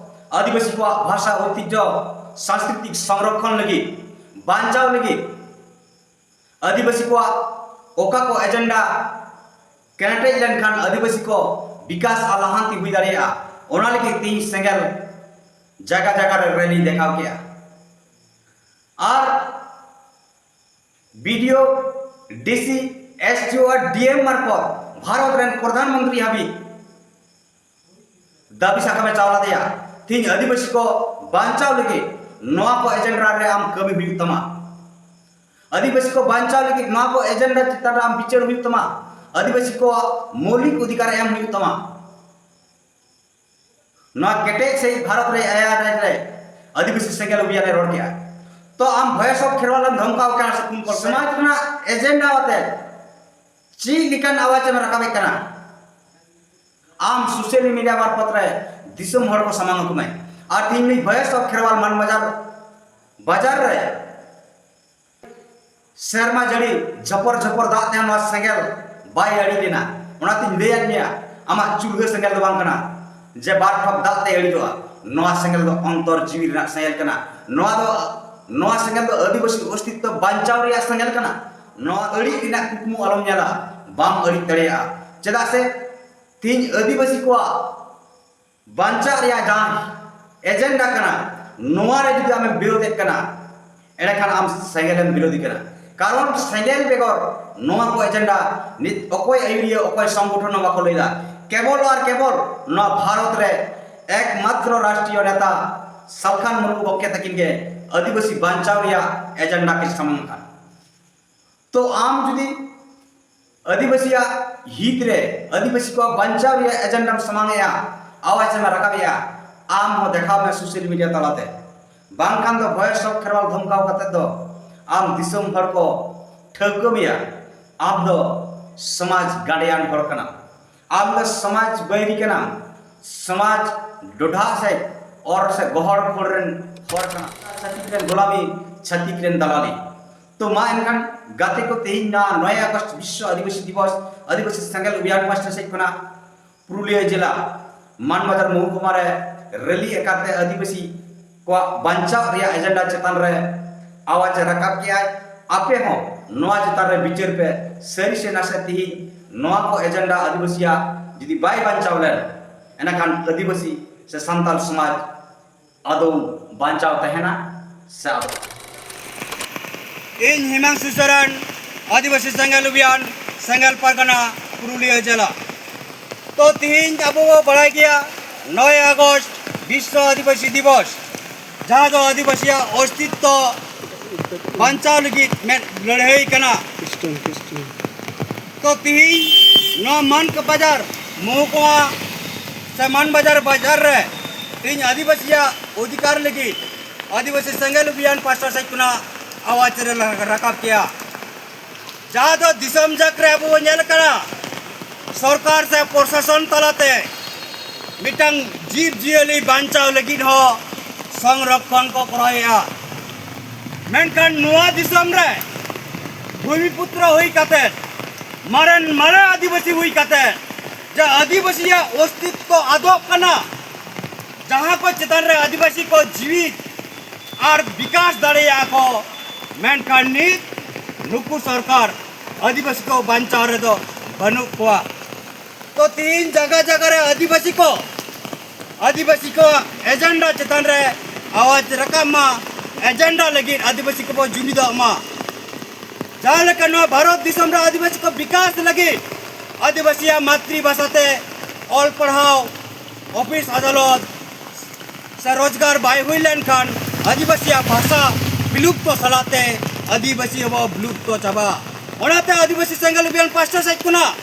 ᱟᱹᱫᱤᱵᱟᱹᱥᱤ ᱠᱚᱣᱟᱜ ᱵᱷᱟᱥᱟ, ᱳᱭᱛᱤᱡᱽᱡᱷᱚ, ᱥᱟᱝᱥᱠᱨᱤᱛᱤᱠ ᱥᱚᱝᱨᱚᱠᱷᱚᱱ ᱞᱟᱹᱜᱤᱫ, ᱵᱟᱧᱪᱟᱣ ᱞᱟᱹᱜᱤᱫ, ᱟᱹᱫᱤᱵᱟᱹᱥᱤ ᱠᱚᱣᱟᱜ ᱚᱠᱟ ᱠᱚ ᱮᱡᱮᱱᱰᱟ ᱠᱮᱴᱮᱡ ᱞᱮᱱᱠᱷᱟᱱ ᱟᱹᱫᱤᱵᱟᱹᱥᱤ ᱠᱚ ᱵᱤᱠᱟᱥ ᱟᱨ ᱞᱟᱦᱟᱱᱛᱤ ᱦᱩᱭ ᱫᱟᱲᱮᱭᱟᱜᱼᱟ, ᱚᱱᱟ ᱞᱟᱹᱜᱤᱫ ᱛᱮᱦᱮᱧ ᱥᱮᱸᱜᱮᱞ ᱡᱟᱭᱜᱟ ᱡᱟᱭᱜᱟ ᱨᱮ ᱨᱮᱞᱤ ᱫᱮᱠᱷᱟᱣ ᱠᱮᱜᱼᱟ᱾ ᱟᱨ ᱵᱤ ᱰᱤ ᱳ, ᱰᱤ ᱥᱤ, ᱮᱥ ᱰᱤ ᱳ ᱟᱨ ᱰᱤ ᱮᱢ ᱢᱟᱨᱯᱷᱚᱛ ᱵᱷᱟᱨᱚᱛ ᱨᱮᱱ ᱯᱨᱚᱫᱷᱟᱱ ᱢᱚᱱᱛᱨᱤ ᱦᱟᱹᱵᱤᱡ ᱫᱟᱹᱵᱤ ᱥᱟᱠᱟᱢ ᱮ ᱪᱟᱞ ᱟᱫᱮᱭᱟ᱾ ᱛᱮᱦᱮᱧ ᱟᱹᱫᱤᱵᱟᱹᱥᱤ ᱠᱚ ᱵᱟᱧᱪᱟᱣ ᱞᱟᱹᱜᱤᱫ ᱱᱚᱣᱟ ᱠᱚ ᱮᱡᱮᱱᱰᱟ ᱨᱮ ᱟᱢ ᱠᱟᱹᱢᱤ ᱦᱩᱭᱩᱜ ᱛᱟᱢᱟ᱾ ᱟᱹᱫᱤᱵᱟᱹᱥᱤ ᱠᱚ ᱵᱟᱧᱪᱟᱣ ᱞᱟᱹᱜᱤᱫ ᱱᱚᱣᱟ ᱠᱚ ᱮᱡᱮᱱᱰᱟ ᱪᱮᱛᱟᱱ ᱨᱮ ᱟᱢ ᱵᱤᱪᱟᱹᱨ ᱦᱩᱭᱩᱜ ᱛᱟᱢᱟ᱾ ᱟᱹᱫᱤᱵᱟᱹᱥᱤ ᱠᱚᱣᱟᱜ ᱢᱳᱣᱞᱤᱠ ᱚᱫᱷᱤᱠᱟᱨ ᱮᱢ ᱦᱩᱭᱩᱜ ᱛᱟᱢᱟ᱾ ᱱᱚᱣᱟ ᱠᱮᱴᱮᱡ ᱥᱟᱹᱦᱤᱡ ᱵᱷᱟᱨᱚᱛ ᱨᱮ ᱟᱭᱟᱨ ᱨᱟᱡᱽ ᱨᱮ ᱟᱹᱫᱤᱵᱟᱹᱥᱤ ᱥᱮᱸᱜᱮᱞ ᱚᱵᱷᱤᱭᱟᱱ ᱮ ᱨᱚᱲ ᱠᱮᱜᱼᱟ᱾ ᱛᱚ ᱟᱢ ᱵᱷᱚᱭᱮᱥ ᱚᱯᱷ ᱠᱷᱮᱨᱣᱟᱞ ᱮᱢ ᱫᱷᱚᱢᱠᱟᱣ ᱠᱟᱱᱟ ᱥᱮ ᱠᱩᱱ ᱠᱚ ᱥᱚᱢᱟᱡᱽ ᱨᱮᱱᱟᱜ ᱮᱡᱮᱱᱰᱟ ᱟᱛᱮ ᱪᱮᱫ ᱞᱮᱠᱟᱱ ᱟᱣᱟᱡ ᱮᱢ ᱨᱟᱠᱟᱵᱮᱫ ᱠᱟᱱᱟ? ᱟᱢ ᱥᱳᱥᱟᱞ ᱢᱤᱰᱤᱭᱟ ᱢᱟᱨᱯᱷᱚᱛ ᱨᱮ ᱫᱤᱥᱚᱢ ᱦᱚᱲ ᱠᱚ ᱥᱟᱢᱟᱝ ᱟᱠᱚ ᱢᱮ᱾ ᱟᱨ ᱛᱮᱦᱮᱧ ᱱᱩᱭ ᱵᱷᱚᱭᱮᱥ ᱚᱯᱷ ᱠᱷᱮᱨᱣᱟᱞ ᱢᱟᱱ ᱵᱟᱡᱟᱨ, ᱵᱟᱡᱟᱨ ᱨᱮ ᱥᱮᱨᱢᱟ ᱡᱟᱹᱲᱤ ᱡᱷᱚᱯᱚᱨ ᱡᱷᱚᱯᱚᱨ ᱫᱟᱜ ᱛᱮ ᱱᱚᱣᱟ ᱥᱮᱸᱜᱮᱞ ᱵᱟᱭ ᱟᱹᱲᱤ ᱞᱮᱱᱟ᱾ ᱚᱱᱟᱛᱤᱧ ᱞᱟᱹᱭᱟᱫ ᱢᱮᱭᱟ, ᱟᱢᱟᱜ ᱪᱩᱞᱦᱟᱹ ᱥᱮᱸᱜᱮᱞ ᱫᱚ ᱵᱟᱝ ᱠᱟᱱᱟ ᱡᱮ ᱵᱟᱨ ᱴᱷᱚᱯ ᱫᱟᱜ ᱛᱮ ᱟᱹᱲᱤᱡᱚᱜᱼᱟ᱾ ᱱᱚᱣᱟ ᱥᱮᱸᱜᱮᱞ ᱫᱚ ᱚᱱᱛᱚᱨ ᱡᱤᱣᱤ ᱨᱮᱱᱟᱜ ᱥᱮᱸᱜᱮᱞ ᱠᱟᱱᱟ᱾ ᱱᱚᱣᱟ ᱫᱚ, ᱱᱚᱣᱟ ᱥᱮᱸᱜᱮᱞ ᱫᱚ ᱟᱹᱫᱤᱵᱟᱹᱥᱤ ᱚᱥᱛᱤᱛᱛᱚ ᱵᱟᱧᱪᱟᱣ ᱨᱮᱭᱟᱜ ᱥᱮᱸᱜᱮᱞ ᱠᱟᱱᱟ᱾ ᱱᱚᱣᱟ ᱟᱹᱲᱤᱡ ᱨᱮᱱᱟᱜ ᱠᱩᱠᱢᱩ ᱟᱞᱚᱢ ᱧᱮᱞᱟ, ᱵᱟᱢ ᱟᱹᱲᱤᱡ ᱫᱟᱲᱮᱭᱟᱜᱼᱟ᱾ ᱪᱮᱫᱟᱜ ᱥᱮ ᱛᱮᱦᱮᱧ ᱟᱹᱫᱤᱵᱟᱹᱥᱤ ᱠᱚᱣᱟᱜ ᱵᱟᱧᱪᱟᱜ ᱨᱮᱭᱟᱜ ᱡᱟᱦᱟᱸ ᱮᱡᱮᱱᱰᱟ ᱠᱟᱱᱟ, ᱱᱚᱣᱟ ᱨᱮ ᱡᱩᱫᱤ ᱟᱢᱮᱢ ᱵᱤᱨᱳᱫᱮᱫ ᱠᱟᱱᱟ, ᱮᱸᱰᱮᱠᱷᱟᱱ ᱟᱢ ᱥᱮᱸᱜᱮᱞᱮᱢ ᱵᱤᱨᱳᱫᱷᱤ ᱠᱟᱱᱟ᱾ ᱠᱟᱨᱚᱱ ᱥᱮᱸᱜᱮᱞ ᱵᱮᱜᱚᱨ ᱱᱚᱣᱟ ᱠᱚ ᱮᱡᱮᱱᱰᱟ ᱱᱤᱛ ᱚᱠᱚᱭ ᱟᱹᱭᱩᱨᱤᱭᱟᱹ, ᱚᱠᱚᱭ ᱥᱚᱝᱜᱚᱴᱷᱚᱱ ᱦᱚᱸ ᱵᱟᱠᱚ ᱞᱟᱹᱭᱫᱟ᱾ ᱠᱮᱵᱚᱞ ᱟᱨ ᱠᱮᱵᱚᱞ ᱱᱚᱣᱟ ᱵᱷᱟᱨᱚᱛ ᱨᱮ ᱮᱠᱢᱟᱛᱨᱚ ᱨᱟᱥᱴᱨᱤᱭᱚ ᱱᱮᱛᱟ ᱥᱟᱞᱠᱷᱟᱱ ᱢᱩᱨᱢᱩ ᱜᱚᱢᱠᱮ ᱛᱟᱹᱠᱤᱱ ᱜᱮ ᱟᱹᱫᱤᱵᱟᱹᱥᱤ ᱵᱟᱧᱪᱟᱣ ᱨᱮᱭᱟᱜ ᱮᱡᱮᱱᱰᱟ ᱠᱤᱱ ᱥᱟᱢᱟᱝ ᱟᱠᱟᱫ᱾ ᱛᱚ ᱟᱢ ᱡᱩᱫᱤ ᱟᱹᱫᱤᱵᱟᱹᱥᱤᱭᱟᱜ ᱦᱤᱛ ᱨᱮ, ᱟᱹᱫᱤᱵᱟᱹᱥᱤ ᱠᱚᱣᱟᱜ ᱵᱟᱧᱪᱟᱣ ᱨᱮᱭᱟᱜ ᱮᱡᱮᱱᱰᱟᱢ ᱥᱟᱢᱟᱝ ᱮᱜᱼᱟ, ᱟᱣᱟᱡ ᱮᱢ ᱨᱟᱠᱟᱵ ᱮᱜᱼᱟ, ᱟᱢ ᱦᱚᱸ ᱫᱮᱠᱷᱟᱣ ᱢᱮ ᱥᱳᱥᱟᱞ ᱢᱤᱰᱤᱭᱟ ᱛᱟᱞᱟᱛᱮ᱾ ᱵᱟᱝᱠᱷᱟᱱ ᱫᱚ ᱵᱷᱚᱭᱮᱥ ᱚᱯᱷ ᱠᱷᱮᱨᱣᱟᱞ ᱫᱷᱚᱢᱠᱟᱣ ᱠᱟᱛᱮ ᱫᱚ ᱟᱢ ᱫᱤᱥᱚᱢ ᱦᱚᱲ ᱠᱚ ᱴᱷᱟᱹᱣᱠᱟᱹ ᱢᱮᱭᱟ, ᱟᱢ ᱫᱚ ᱥᱚᱢᱟᱡᱽ ᱜᱟᱸᱰᱮᱭᱟᱱ ᱦᱚᱲ ᱠᱟᱱᱟᱢ᱾ ᱟᱢ ᱫᱚ ᱥᱚᱢᱟᱡᱽ ᱵᱟᱹᱭᱨᱤ ᱠᱟᱱᱟᱢ, ᱥᱚᱢᱟᱡᱽ ᱰᱚᱰᱷᱟ ᱥᱮᱫ ᱚᱨ ᱥᱮ ᱜᱚᱦᱚᱲ ᱠᱷᱚᱲ ᱨᱮᱱ ᱦᱚᱲ ᱠᱟᱱᱟᱢ᱾ ᱪᱷᱟᱹᱛᱤᱠ ᱨᱮᱱ ᱜᱳᱞᱟᱢᱤ, ᱪᱷᱟᱹᱛᱤᱠ ᱨᱮᱱ ᱫᱟᱞᱟᱞᱤ᱾ ᱛᱚ ᱢᱟ ᱮᱱᱠᱷᱟᱱ ᱜᱟᱛᱮ ᱠᱚ, ᱛᱮᱦᱮᱧ ᱱᱚᱣᱟ ᱱᱚᱭ ᱟᱜᱚᱥᱴ ᱵᱤᱥᱥᱚ ᱟᱹᱫᱤᱵᱟᱹᱥᱤ ᱫᱤᱵᱚᱥ, ᱟᱹᱫᱤᱵᱟᱹᱥᱤ ᱥᱮᱸᱜᱮᱞ ᱚᱵᱷᱤᱭᱟᱱ ᱯᱟᱥᱴᱟ ᱥᱮᱫ ᱠᱷᱚᱱᱟᱜ ᱯᱩᱨᱩᱞᱤᱭᱟᱹ ᱡᱮᱞᱟ ᱢᱟᱱᱵᱟᱡᱟᱨ ᱢᱚᱦᱩᱠᱩᱢᱟ ᱨᱮ ᱨᱮᱞᱤ ᱟᱠᱟᱨ ᱛᱮ ᱟᱹᱫᱤᱵᱟᱹᱥᱤ ᱠᱚᱣᱟᱜ ᱵᱟᱧᱪᱟᱣ ᱨᱮᱭᱟᱜ ᱮᱡᱮᱱᱰᱟ ᱪᱮᱛᱟᱱ ᱨᱮ ᱟᱣᱟᱡ ᱮ ᱨᱟᱠᱟᱵ ᱠᱮᱜᱼᱟᱭ᱾ ᱟᱯᱮ ᱦᱚᱸ ᱱᱚᱣᱟ ᱪᱮᱛᱟᱱ ᱨᱮ ᱵᱤᱪᱟᱹᱨ ᱯᱮ, ᱥᱟᱹᱨᱤ ᱥᱮ ᱱᱟᱥᱮ ᱛᱮᱦᱮᱧ ᱱᱚᱣᱟ ᱠᱚ ᱮᱡᱮᱱᱰᱟ ᱟᱹᱫᱤᱵᱟᱹᱥᱤᱭᱟᱜ ᱡᱩᱫᱤ ᱵᱟᱭ ᱵᱟᱧᱪᱟᱣ ᱞᱮᱱ, ᱮᱱᱠᱷᱟᱱ ᱟᱹᱫᱤᱵᱟᱹᱥᱤ ᱥᱮ ᱥᱟᱱᱛᱟᱲ ᱥᱚᱢᱟᱡᱽ ᱟᱫᱚ ᱵᱟᱧᱪᱟᱣ ᱛᱟᱦᱮᱱᱟ ᱥᱮ ᱟᱫᱚ? ᱤᱧ ᱦᱤᱢᱟᱝᱥᱩ ᱥᱚᱨᱮᱱ, ᱟᱹᱫᱤᱵᱟᱹᱥᱤ ᱥᱮᱸᱜᱮᱞ ᱚᱵᱷᱤᱭᱟᱱ, ᱥᱮᱸᱜᱮᱞ ᱯᱟᱨᱜᱟᱱᱟ, ᱯᱩᱨᱩᱞᱤᱭᱟᱹ ᱡᱮᱞᱟ᱾ ᱛᱚ ᱛᱤᱦᱤᱧ ᱟᱵᱚ ᱵᱚ ᱵᱟᱲᱟᱭ ᱜᱮᱭᱟ ᱱᱚᱭ ᱟᱜᱚᱥᱴ ᱵᱤᱥᱥᱚ ᱟᱹᱫᱤᱵᱟᱹᱥᱤ ᱫᱤᱵᱚᱥ, ᱡᱟᱦᱟᱸ ᱫᱚ ᱟᱹᱫᱤᱵᱟᱹᱥᱤᱭᱟᱜ ᱚᱥᱛᱤᱛᱛᱚ ᱵᱟᱧᱪᱟᱣ ᱞᱟᱹᱜᱤᱫ ᱢᱮᱫ ᱞᱟᱹᱲᱦᱟᱹᱭ ᱠᱟᱱᱟ᱾ ᱛᱚ ᱛᱤᱦᱤᱧ ᱱᱚᱣᱟ ᱢᱟᱱᱠ ᱵᱟᱡᱟᱨ ᱢᱚᱦᱠᱩᱢᱟ ᱥᱮ ᱢᱟᱱ ᱵᱟᱡᱟᱨ ᱵᱟᱡᱟᱨ ᱨᱮ ᱛᱤᱦᱤᱧ ᱟᱹᱫᱤᱵᱟᱹᱥᱤᱭᱟᱜ ᱚᱫᱷᱤᱠᱟᱨ ᱞᱟᱹᱜᱤᱫ ᱟᱹᱫᱤᱵᱟᱹᱥᱤ ᱥᱮᱸᱜᱮᱞ ᱚᱵᱷᱤᱭᱟᱱ ᱯᱟᱥᱴᱟ ᱥᱮᱫ ᱠᱷᱚᱱᱟᱜ ᱟᱣᱟᱡ ᱨᱮ ᱨᱟᱠᱟᱵ ᱠᱮᱜᱼᱟ᱾ ᱡᱟᱦᱟᱸ ᱫᱚ ᱫᱤᱥᱚᱢ ᱡᱟᱠ ᱨᱮ ᱟᱵᱚ ᱵᱚ ᱧᱮᱞ ᱠᱟᱱᱟ, ᱥᱚᱨᱠᱟᱨ ᱥᱮ ᱯᱨᱚᱥᱟᱥᱚᱱ ᱛᱟᱞᱟᱛᱮ ᱢᱤᱫᱴᱟᱝ ᱡᱤᱵᱽ ᱡᱤᱭᱟᱹᱞᱤ ᱵᱟᱧᱪᱟᱣ ᱞᱟᱹᱜᱤᱫ ᱦᱚᱸ ᱥᱚᱝᱨᱚᱠᱷᱚᱱ ᱠᱚ ᱠᱚᱨᱟᱣᱮᱫᱼᱟ᱾ ᱢᱮᱱᱠᱷᱟᱱ ᱱᱚᱣᱟ ᱫᱤᱥᱚᱢ ᱨᱮ ᱵᱷᱩᱢᱤᱯᱩᱛᱨᱚ ᱦᱩᱭ ᱠᱟᱛᱮ, ᱢᱟᱨᱮᱱ ᱢᱟᱨᱮ ᱟᱹᱫᱤᱵᱟᱹᱥᱤ ᱦᱩᱭ ᱠᱟᱛᱮ, ᱡᱮ ᱟᱹᱫᱤᱵᱟᱹᱥᱤᱭᱟᱜ ᱚᱥᱛᱤᱛᱛᱚ ᱟᱫᱚᱜ ᱠᱟᱱᱟ, ᱡᱟᱦᱟᱸ ᱠᱚ ᱪᱮᱛᱟᱱ ᱨᱮ ᱟᱹᱫᱤᱵᱟᱹᱥᱤ ᱠᱚ ᱡᱤᱣᱤ ᱟᱨ ᱵᱤᱠᱟᱥ ᱫᱟᱲᱮᱭᱟᱜᱼᱟ ᱠᱚ, ᱢᱮᱱᱠᱷᱟᱱ ᱱᱤᱛ ᱱᱩᱠᱩ ᱥᱚᱨᱠᱟᱨ ᱟᱹᱫᱤᱵᱟᱹᱥᱤ ᱠᱚ ᱵᱟᱧᱪᱟᱣ ᱨᱮᱫᱚ ᱵᱟᱹᱱᱩᱜ ᱠᱚᱣᱟ᱾ ᱛᱚ ᱛᱤᱦᱤᱧ ᱡᱟᱭᱜᱟ ᱡᱟᱭᱜᱟ ᱨᱮ ᱟᱹᱫᱤᱵᱟᱹᱥᱤ ᱠᱚ, ᱟᱹᱫᱤᱵᱟᱹᱥᱤ ᱠᱚᱣᱟᱜ ᱮᱡᱮᱱᱰᱟ ᱪᱮᱛᱟᱱ ᱨᱮ ᱟᱣᱟᱡ ᱨᱟᱠᱟᱵ ᱢᱟ, ᱮᱡᱮᱱᱰᱟ ᱞᱟᱹᱜᱤᱫ ᱟᱹᱫᱤᱵᱟᱹᱥᱤ ᱠᱚᱵᱚ ᱡᱩᱢᱤᱫᱚᱜ ᱢᱟ᱾ ᱡᱟᱦᱟᱸ ᱞᱮᱠᱟ ᱱᱚᱣᱟ ᱵᱷᱟᱨᱚᱛ ᱫᱤᱥᱚᱢ ᱨᱮ ᱟᱹᱫᱤᱵᱟᱹᱥᱤ ᱠᱚ ᱵᱤᱠᱟᱥ ᱞᱟᱹᱜᱤᱫ ᱟᱹᱫᱤᱵᱟᱹᱥᱤᱭᱟᱜ ᱢᱟᱛᱨᱤ ᱵᱷᱟᱥᱟ ᱛᱮ ᱚᱞ ᱯᱟᱲᱦᱟᱣ, ᱚᱯᱷᱤᱥ ᱟᱫᱟᱞᱚᱛ ᱥᱮ ᱨᱳᱡᱽᱜᱟᱨ ᱵᱟᱭ ᱦᱩᱭ ᱞᱮᱱᱠᱷᱟᱱ ᱟᱹᱫᱤᱵᱟᱹᱥᱤᱭᱟᱜ ᱵᱷᱟᱥᱟ ᱵᱤᱞᱩᱯᱛᱚ ᱥᱟᱞᱟᱜ ᱛᱮ ᱟᱹᱫᱤᱵᱟᱹᱥᱤ ᱦᱚᱸᱵᱚ ᱵᱤᱞᱩᱯᱛᱚ ᱪᱟᱵᱟᱜᱼᱟ᱾ ᱚᱱᱟᱛᱮ ᱟᱹᱫᱤᱵᱟᱹᱥᱤ ᱥᱮᱸᱜᱮᱞ ᱚᱵᱷᱤᱭᱟᱱ ᱯᱟᱥᱴᱟ ᱥᱮᱫ ᱠᱷᱚᱱᱟᱜ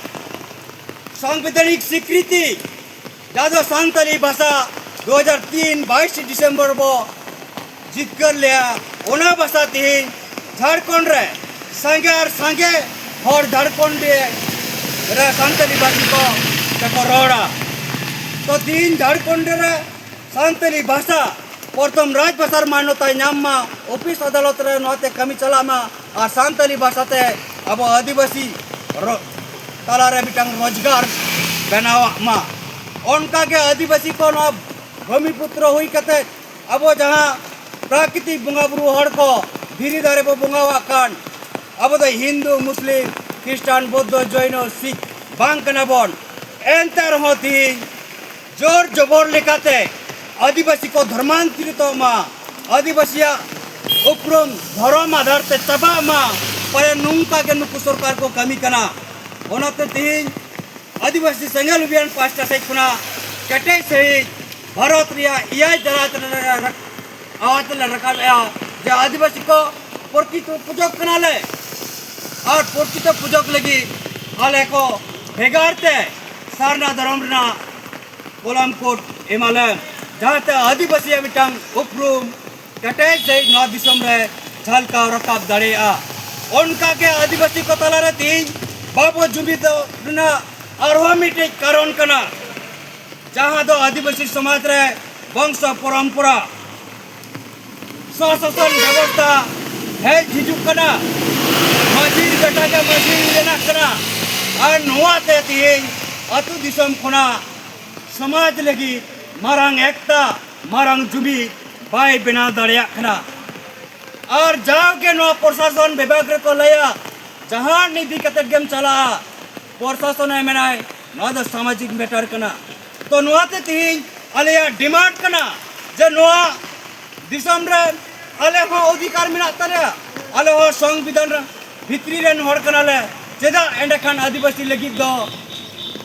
ᱥᱟᱝᱵᱤᱫᱷᱟᱱᱤᱠ ᱥᱤᱠᱨᱤᱛᱤ, ᱡᱟᱦᱟᱸ ᱫᱚ ᱥᱟᱱᱛᱟᱞᱤ ᱵᱷᱟᱥᱟ ᱫᱩ ᱦᱟᱡᱟᱨ ᱛᱤᱱ ᱵᱟᱭᱤᱥ ᱰᱤᱥᱮᱢᱵᱚᱨ ᱵᱚ ᱡᱤᱛᱠᱟᱹᱨ ᱞᱮᱭᱟ, ᱚᱱᱟ ᱵᱷᱟᱥᱟ ᱛᱮᱦᱮᱧ ᱡᱷᱟᱲᱠᱷᱚᱸᱰ ᱨᱮ ᱥᱟᱸᱜᱮ ᱟᱨ ᱥᱟᱸᱜᱮ ᱦᱚᱲ ᱡᱷᱟᱲᱠᱷᱚᱸᱰ ᱨᱮ ᱥᱟᱱᱛᱟᱞᱤ ᱵᱷᱟᱥᱟ ᱠᱚ ᱛᱮᱠᱚ ᱨᱚᱲᱟ᱾ ᱛᱚ ᱛᱮᱦᱮᱧ ᱡᱷᱟᱲᱠᱷᱚᱸᱰ ᱨᱮ ᱥᱟᱱᱛᱟᱞᱤ ᱵᱷᱟᱥᱟ ᱯᱨᱚᱛᱷᱚᱢ ᱨᱟᱡᱽ ᱵᱷᱟᱥᱟᱨ ᱢᱟᱱᱚᱛᱟᱭ ᱧᱟᱢ ᱢᱟ, ᱚᱯᱷᱤᱥ ᱟᱫᱟᱞᱚᱛ ᱨᱮ ᱱᱚᱣᱟᱛᱮ ᱠᱟᱹᱢᱤ ᱪᱟᱞᱟᱜ ᱢᱟ ᱟᱨ ᱥᱟᱱᱛᱟᱞᱤ ᱵᱷᱟᱥᱟᱛᱮ ᱟᱵᱚ ᱟᱹᱫᱤᱵᱟᱹᱥᱤ ᱨᱚ-, ᱛᱟᱞᱟᱨᱮ ᱢᱤᱫᱴᱟᱝ ᱨᱳᱡᱽᱜᱟᱨ ᱵᱮᱱᱟᱣᱟᱜ ᱢᱟ᱾ ᱚᱱᱠᱟᱜᱮ ᱟᱹᱫᱤᱵᱟᱹᱥᱤ ᱠᱚ ᱱᱚᱣᱟ ᱵᱷᱩᱢᱤᱯᱩᱛᱨᱚ ᱦᱩᱭ ᱠᱟᱛᱮ ᱟᱵᱚ ᱡᱟᱦᱟᱸ ᱯᱨᱟᱠᱨᱤᱛᱤᱠ ᱵᱚᱸᱜᱟ ᱵᱩᱨᱩ ᱦᱚᱲ ᱠᱚ ᱫᱷᱤᱨᱤ ᱫᱟᱨᱮ ᱵᱚ ᱵᱚᱸᱜᱟᱣᱟᱜ ᱠᱟᱱ, ᱟᱵᱚ ᱫᱚ ᱦᱤᱱᱫᱩ, ᱢᱩᱥᱞᱤᱢ, ᱠᱷᱨᱤᱥᱴᱟᱱ, ᱵᱳᱫᱽᱫᱷᱚ, ᱡᱚᱭᱱᱚ, ᱥᱤᱠᱷ ᱵᱟᱝ ᱠᱟᱱᱟ ᱵᱚᱱ᱾ ᱮᱱᱛᱮ ᱨᱮᱦᱚᱸ ᱛᱤᱦᱤᱧ ᱡᱳᱨ ᱡᱚᱵᱚᱨ ᱞᱮᱠᱟᱛᱮ ᱟᱹᱫᱤᱵᱟᱹᱥᱤ ᱠᱚ ᱫᱷᱚᱨᱢᱟᱱᱛᱚᱨᱤᱛᱚᱜ ᱢᱟ, ᱟᱹᱫᱤᱵᱟᱹᱥᱤᱭᱟᱜ ᱩᱯᱨᱩᱢ ᱫᱷᱚᱨᱚᱢ ᱟᱫᱷᱟᱨ ᱛᱮ ᱪᱟᱵᱟᱜ ᱢᱟ, ᱯᱟᱞᱮ ᱱᱚᱝᱠᱟ ᱜᱮ ᱱᱩᱠᱩ ᱥᱚᱨᱠᱟᱨ ᱠᱚ ᱠᱟᱹᱢᱤ ᱠᱟᱱᱟ᱾ ᱚᱱᱟᱛᱮ ᱛᱮᱦᱮᱧ ᱟᱹᱫᱤᱵᱟᱹᱥᱤ ᱥᱮᱸᱜᱮᱞ ᱚᱵᱷᱤᱭᱟᱱ ᱯᱟᱥᱴᱟ ᱥᱮᱫ ᱠᱷᱚᱱᱟᱜ ᱠᱮᱴᱮᱡ ᱥᱟᱹᱦᱤᱡ ᱵᱷᱟᱨᱚᱛ ᱨᱮᱭᱟᱜ ᱮᱭᱟᱭ ᱫᱟᱨᱟᱭ ᱛᱮ ᱟᱣᱟᱡᱽ ᱞᱮ ᱨᱟᱠᱟᱵᱮᱜᱼᱟ᱾ ᱡᱮ ᱟᱹᱫᱤᱵᱟᱹᱥᱤ ᱠᱚ ᱯᱨᱚᱠᱨᱤᱛᱚ ᱯᱩᱡᱚᱠ ᱠᱟᱱᱟᱞᱮ, ᱟᱨ ᱯᱨᱚᱠᱨᱤᱛᱚ ᱯᱩᱡᱚᱠ ᱞᱟᱹᱜᱤᱫ ᱟᱞᱮ ᱠᱚ ᱵᱷᱮᱜᱟᱨ ᱛᱮ ᱥᱟᱨᱱᱟ ᱫᱷᱚᱨᱚᱢ ᱨᱮᱱᱟᱜ ᱠᱚᱞᱟᱢ ᱠᱳᱰ ᱮᱢᱟᱞᱮᱢ, ᱡᱟᱦᱟᱸᱛᱮ ᱟᱹᱫᱤᱵᱟᱹᱥᱤᱭᱟᱜ ᱢᱤᱫᱴᱟᱝ ᱩᱯᱨᱩᱢ ᱠᱮᱴᱮᱡ ᱥᱟᱹᱦᱤᱡ ᱱᱚᱣᱟ ᱫᱤᱥᱚᱢ ᱨᱮ ᱡᱷᱟᱞᱠᱟᱣ ᱨᱟᱠᱟᱵ ᱫᱟᱲᱮᱭᱟᱜᱼᱟ᱾ ᱚᱱᱠᱟᱜᱮ ᱟᱹᱫᱤᱵᱟᱹᱥᱤ ᱠᱚ ᱛᱟᱞᱟᱨᱮ ᱛᱮᱦᱮᱧ ᱵᱟᱵᱚ ᱡᱩᱢᱤᱫᱚᱜ ᱨᱮᱱᱟᱜ ᱟᱨᱦᱚᱸ ᱢᱤᱫᱴᱮᱡ ᱠᱟᱨᱚᱱ ᱠᱟᱱᱟ, ᱡᱟᱦᱟᱸ ᱫᱚ ᱟᱹᱫᱤᱵᱟᱹᱥᱤ ᱥᱚᱢᱟᱡᱽ ᱨᱮ ᱵᱚᱝᱥᱚ ᱯᱚᱨᱚᱢᱯᱚᱨᱟ ᱥᱚᱥᱟᱥᱚᱱ ᱵᱮᱵᱚᱥᱛᱷᱟ ᱦᱮᱡ ᱦᱤᱡᱩᱜ ᱠᱟᱱᱟ᱾ ᱢᱟᱹᱡᱷᱤ ᱵᱮᱴᱟ ᱜᱮ ᱢᱟᱹᱡᱷᱤ ᱨᱮᱱᱟᱜ ᱠᱟᱱᱟ᱾ ᱟᱨ ᱱᱚᱣᱟ ᱛᱮ ᱛᱮᱦᱮᱧ ᱟᱹᱛᱩ ᱫᱤᱥᱚᱢ ᱠᱷᱚᱱᱟᱜ ᱥᱚᱢᱟᱡᱽ ᱞᱟᱹᱜᱤᱫ ᱢᱟᱨᱟᱝ ᱮᱠᱛᱟ, ᱢᱟᱨᱟᱝ ᱡᱩᱢᱤᱫ ᱵᱟᱭ ᱵᱮᱱᱟᱣ ᱫᱟᱲᱮᱭᱟᱜ ᱠᱟᱱᱟ᱾ ᱟᱨ ᱡᱟᱣᱜᱮ ᱱᱚᱣᱟ ᱯᱨᱚᱥᱟᱥᱚᱱ ᱵᱤᱵᱷᱟᱜᱽ ᱨᱮᱠᱚ ᱞᱟᱹᱭᱟ, ᱡᱟᱦᱟᱸ ᱤᱫᱤ ᱠᱟᱛᱮᱫ ᱜᱮᱢ ᱪᱟᱞᱟᱜᱼᱟ, ᱯᱨᱚᱥᱟᱥᱚᱱᱮ ᱢᱮᱱᱟᱭ ᱱᱚᱣᱟ ᱫᱚ ᱥᱟᱢᱟᱡᱤᱠ ᱢᱮᱴᱟᱨ ᱠᱟᱱᱟ᱾ ᱛᱚ ᱱᱚᱣᱟᱛᱮ ᱛᱮᱦᱮᱧ ᱟᱞᱮᱭᱟᱜ ᱰᱤᱢᱟᱱᱰ ᱠᱟᱱᱟ ᱡᱮ ᱱᱚᱣᱟ ᱫᱤᱥᱚᱢ ᱨᱮ ᱟᱞᱮ ᱦᱚᱸ ᱚᱫᱷᱤᱠᱟᱨ ᱢᱮᱱᱟᱜ ᱛᱟᱞᱮᱭᱟ, ᱟᱞᱮ ᱦᱚᱸ ᱥᱚᱝᱵᱤᱫᱷᱟᱱ ᱨᱮ ᱵᱷᱤᱛᱨᱤ ᱨᱮᱱ ᱦᱚᱲ ᱠᱟᱱᱟᱞᱮ, ᱪᱮᱫᱟᱜ ᱮᱸᱰᱮᱠᱷᱟᱱ ᱟᱹᱫᱤᱵᱟᱹᱥᱤ ᱞᱟᱹᱜᱤᱫ ᱫᱚ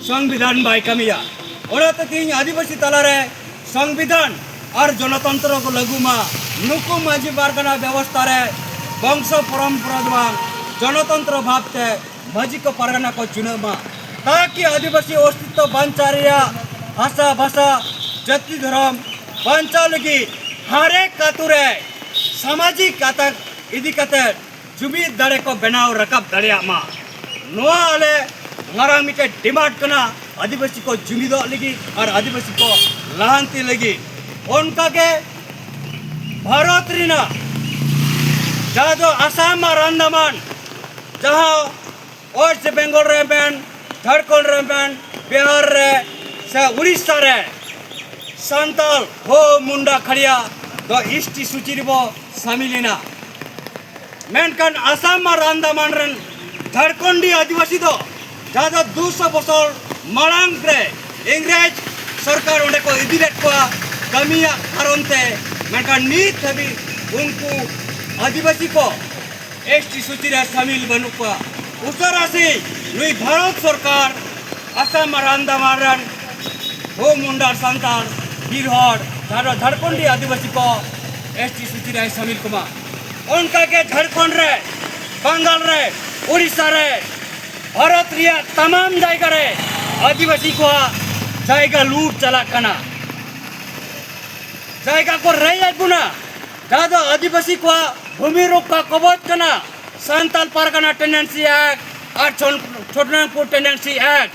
ᱥᱚᱝᱵᱤᱫᱷᱟᱱ ᱵᱟᱭ ᱠᱟᱹᱢᱤᱭᱟ? ᱚᱱᱟᱛᱮ ᱛᱮᱦᱮᱧ ᱟᱹᱫᱤᱵᱟᱹᱥᱤ ᱛᱟᱞᱟᱨᱮ ᱥᱚᱝᱵᱤᱫᱷᱟᱱ ᱟᱨ ᱜᱚᱱᱚᱛᱚᱱᱛᱨᱚ ᱠᱚ ᱞᱟᱹᱜᱩ ᱢᱟ᱾ ᱱᱩᱠᱩ ᱢᱟᱹᱡᱷᱤ ᱯᱟᱨᱜᱟᱱᱟ ᱵᱮᱵᱚᱥᱛᱷᱟ ᱨᱮ ᱵᱚᱝᱥᱚ ᱯᱚᱨᱚᱢᱯᱚᱨᱟ ᱫᱚ ᱵᱟᱝ, ᱜᱚᱱᱚᱛᱚᱱᱛᱨᱚ ᱵᱷᱟᱵᱽ ᱛᱮ ᱢᱟᱹᱡᱷᱤ ᱠᱚ ᱯᱟᱨᱜᱟᱱᱟ ᱠᱚ ᱪᱩᱱᱟᱹᱜ ᱢᱟ, ᱛᱟᱠᱤ ᱟᱹᱫᱤᱵᱟᱹᱥᱤ ᱚᱥᱛᱤᱛᱛᱚ ᱵᱟᱧᱪᱟᱣ ᱨᱮᱭᱟᱜ ᱵᱷᱟᱥᱟ, ᱵᱷᱟᱥᱟ, ᱡᱟᱹᱛᱤ, ᱫᱷᱚᱨᱚᱢ ᱵᱟᱧᱪᱟᱣ ᱞᱟᱹᱜᱤᱫ ᱦᱟᱨᱮᱠ ᱟᱛᱳ ᱨᱮ ᱥᱟᱢᱟᱡᱤᱠ ᱟᱛᱟᱝ ᱤᱫᱤ ᱠᱟᱛᱮ ᱡᱩᱢᱤᱫ ᱫᱟᱲᱮ ᱠᱚ ᱵᱮᱱᱟᱣ ᱨᱟᱠᱟᱵ ᱫᱟᱲᱮᱭᱟᱜ ᱢᱟ᱾ ᱱᱚᱣᱟ ᱟᱞᱮ ᱢᱟᱨᱟᱝ ᱢᱤᱫᱴᱮᱱ ᱰᱤᱢᱟᱱᱰ ᱠᱟᱱᱟ, ᱟᱹᱫᱤᱵᱟᱹᱥᱤ ᱠᱚ ᱡᱩᱢᱤᱫᱚᱜ ᱞᱟᱹᱜᱤᱫ ᱟᱨ ᱟᱹᱫᱤᱵᱟᱹᱥᱤ ᱠᱚ ᱞᱟᱦᱟᱱᱛᱤ ᱞᱟᱹᱜᱤᱫ᱾ ᱚᱱᱠᱟᱜᱮ ᱵᱷᱟᱨᱚᱛ ᱨᱮᱱᱟᱜ ᱡᱟᱦᱟᱸ ᱫᱚ ᱟᱥᱟᱢ ᱟᱨ ᱟᱱᱫᱟᱢᱟᱱ, ᱡᱟᱦᱟᱸ ᱳᱭᱮᱥᱴ ᱵᱮᱝᱜᱚᱞ ᱨᱮ ᱢᱮᱱ, ᱡᱷᱟᱲᱠᱷᱚᱸᱰ ᱨᱮ ᱢᱮᱱ, ᱵᱤᱦᱟᱨ ᱨᱮ ᱥᱮ ᱩᱲᱤᱥᱥᱟ ᱨᱮ ᱥᱟᱱᱛᱟᱲ ᱦᱳ ᱢᱩᱱᱰᱟ ᱠᱷᱟᱲᱤᱭᱟ ᱫᱚ ᱮᱥ ᱴᱤ ᱥᱩᱪᱤ ᱨᱮᱵᱚ ᱥᱟᱢᱤᱞ ᱮᱱᱟ᱾ ᱢᱮᱱᱠᱷᱟᱱ ᱟᱥᱟᱢ ᱟᱨ ᱟᱱᱫᱟᱢᱟᱱ ᱨᱮᱱ ᱡᱷᱟᱲᱠᱷᱚᱸᱰᱤ ᱟᱹᱫᱤᱵᱟᱹᱥᱤ ᱫᱚ ᱡᱟᱦᱟᱸ ᱫᱚ ᱫᱩᱥᱚ ᱵᱚᱪᱷᱚᱨ ᱢᱟᱲᱟᱝ ᱨᱮ ᱤᱝᱨᱮᱡᱽ ᱥᱚᱨᱠᱟᱨ ᱚᱸᱰᱮ ᱠᱚ ᱤᱫᱤ ᱞᱮᱫ ᱠᱚᱣᱟ ᱠᱟᱹᱢᱤᱭᱟᱜ ᱠᱟᱨᱚᱱ ᱛᱮ, ᱢᱮᱱᱠᱷᱟᱱ ᱱᱤᱛ ᱫᱷᱟᱹᱵᱤᱡ ᱩᱱᱠᱩ ᱟᱹᱫᱤᱵᱟᱹᱥᱤ ᱠᱚ ᱮᱥ ᱴᱤ ᱥᱩᱪᱤ ᱨᱮ ᱥᱟᱢᱤᱞ ᱵᱟᱹᱱᱩᱜ ᱠᱚᱣᱟ᱾ ᱩᱥᱟᱹᱨᱟ ᱥᱮ ᱱᱩᱭ ᱵᱷᱟᱨᱚᱛ ᱥᱚᱨᱠᱟᱨ ᱟᱥᱟᱢ ᱟᱨ ᱟᱱᱫᱟᱢᱟᱱ ᱨᱮᱱ ᱦᱳ ᱢᱩᱱᱰᱟᱨ ᱥᱟᱱᱛᱟᱲ ᱵᱤᱨ ᱦᱚᱲ, ᱡᱟᱦᱟᱸ ᱫᱚ ᱡᱷᱟᱲᱠᱷᱚᱸᱰᱤ ᱟᱹᱫᱤᱵᱟᱹᱥᱤ ᱠᱚ ᱮᱥ ᱴᱤ ᱥᱩᱪᱤ ᱨᱮᱭ ᱥᱟᱢᱤᱞ ᱠᱚᱢᱟ᱾ ᱚᱱᱠᱟ ᱜᱮ ᱡᱷᱟᱲᱠᱷᱚᱸᱰ ᱨᱮ, ᱵᱟᱝᱜᱟᱞ ᱨᱮ, ᱩᱲᱤᱥᱥᱟ ᱨᱮ, ᱵᱷᱟᱨᱚᱛ ᱨᱮᱭᱟᱜ ᱛᱟᱢᱟᱢ ᱡᱟᱭᱜᱟ ᱨᱮ ᱟᱹᱫᱤᱵᱟᱹᱥᱤ ᱠᱚᱣᱟᱜ ᱡᱟᱭᱜᱟ ᱞᱩᱴ ᱪᱟᱞᱟᱜ ᱠᱟᱱᱟ, ᱡᱟᱭᱜᱟ ᱠᱚ ᱨᱮᱡ ᱮᱫ ᱵᱚᱱᱟ, ᱡᱟᱦᱟᱸ ᱫᱚ ᱟᱹᱫᱤᱵᱟᱹᱥᱤ ᱠᱚᱣᱟᱜ ᱵᱷᱩᱢᱤ ᱨᱚᱠᱠᱷᱟ ᱠᱚᱵᱚᱪ ᱠᱟᱱᱟ, ᱥᱟᱱᱛᱟᱞ ᱯᱟᱨᱜᱟᱱᱟ ᱴᱮᱱᱰᱮᱱᱥᱤ ᱮᱠᱴ ᱟᱨ ᱪᱷᱚᱱ-, ᱪᱷᱳᱴᱱᱟᱜᱯᱩᱨ ᱴᱮᱱᱰᱮᱱᱥᱤ ᱮᱠᱴ᱾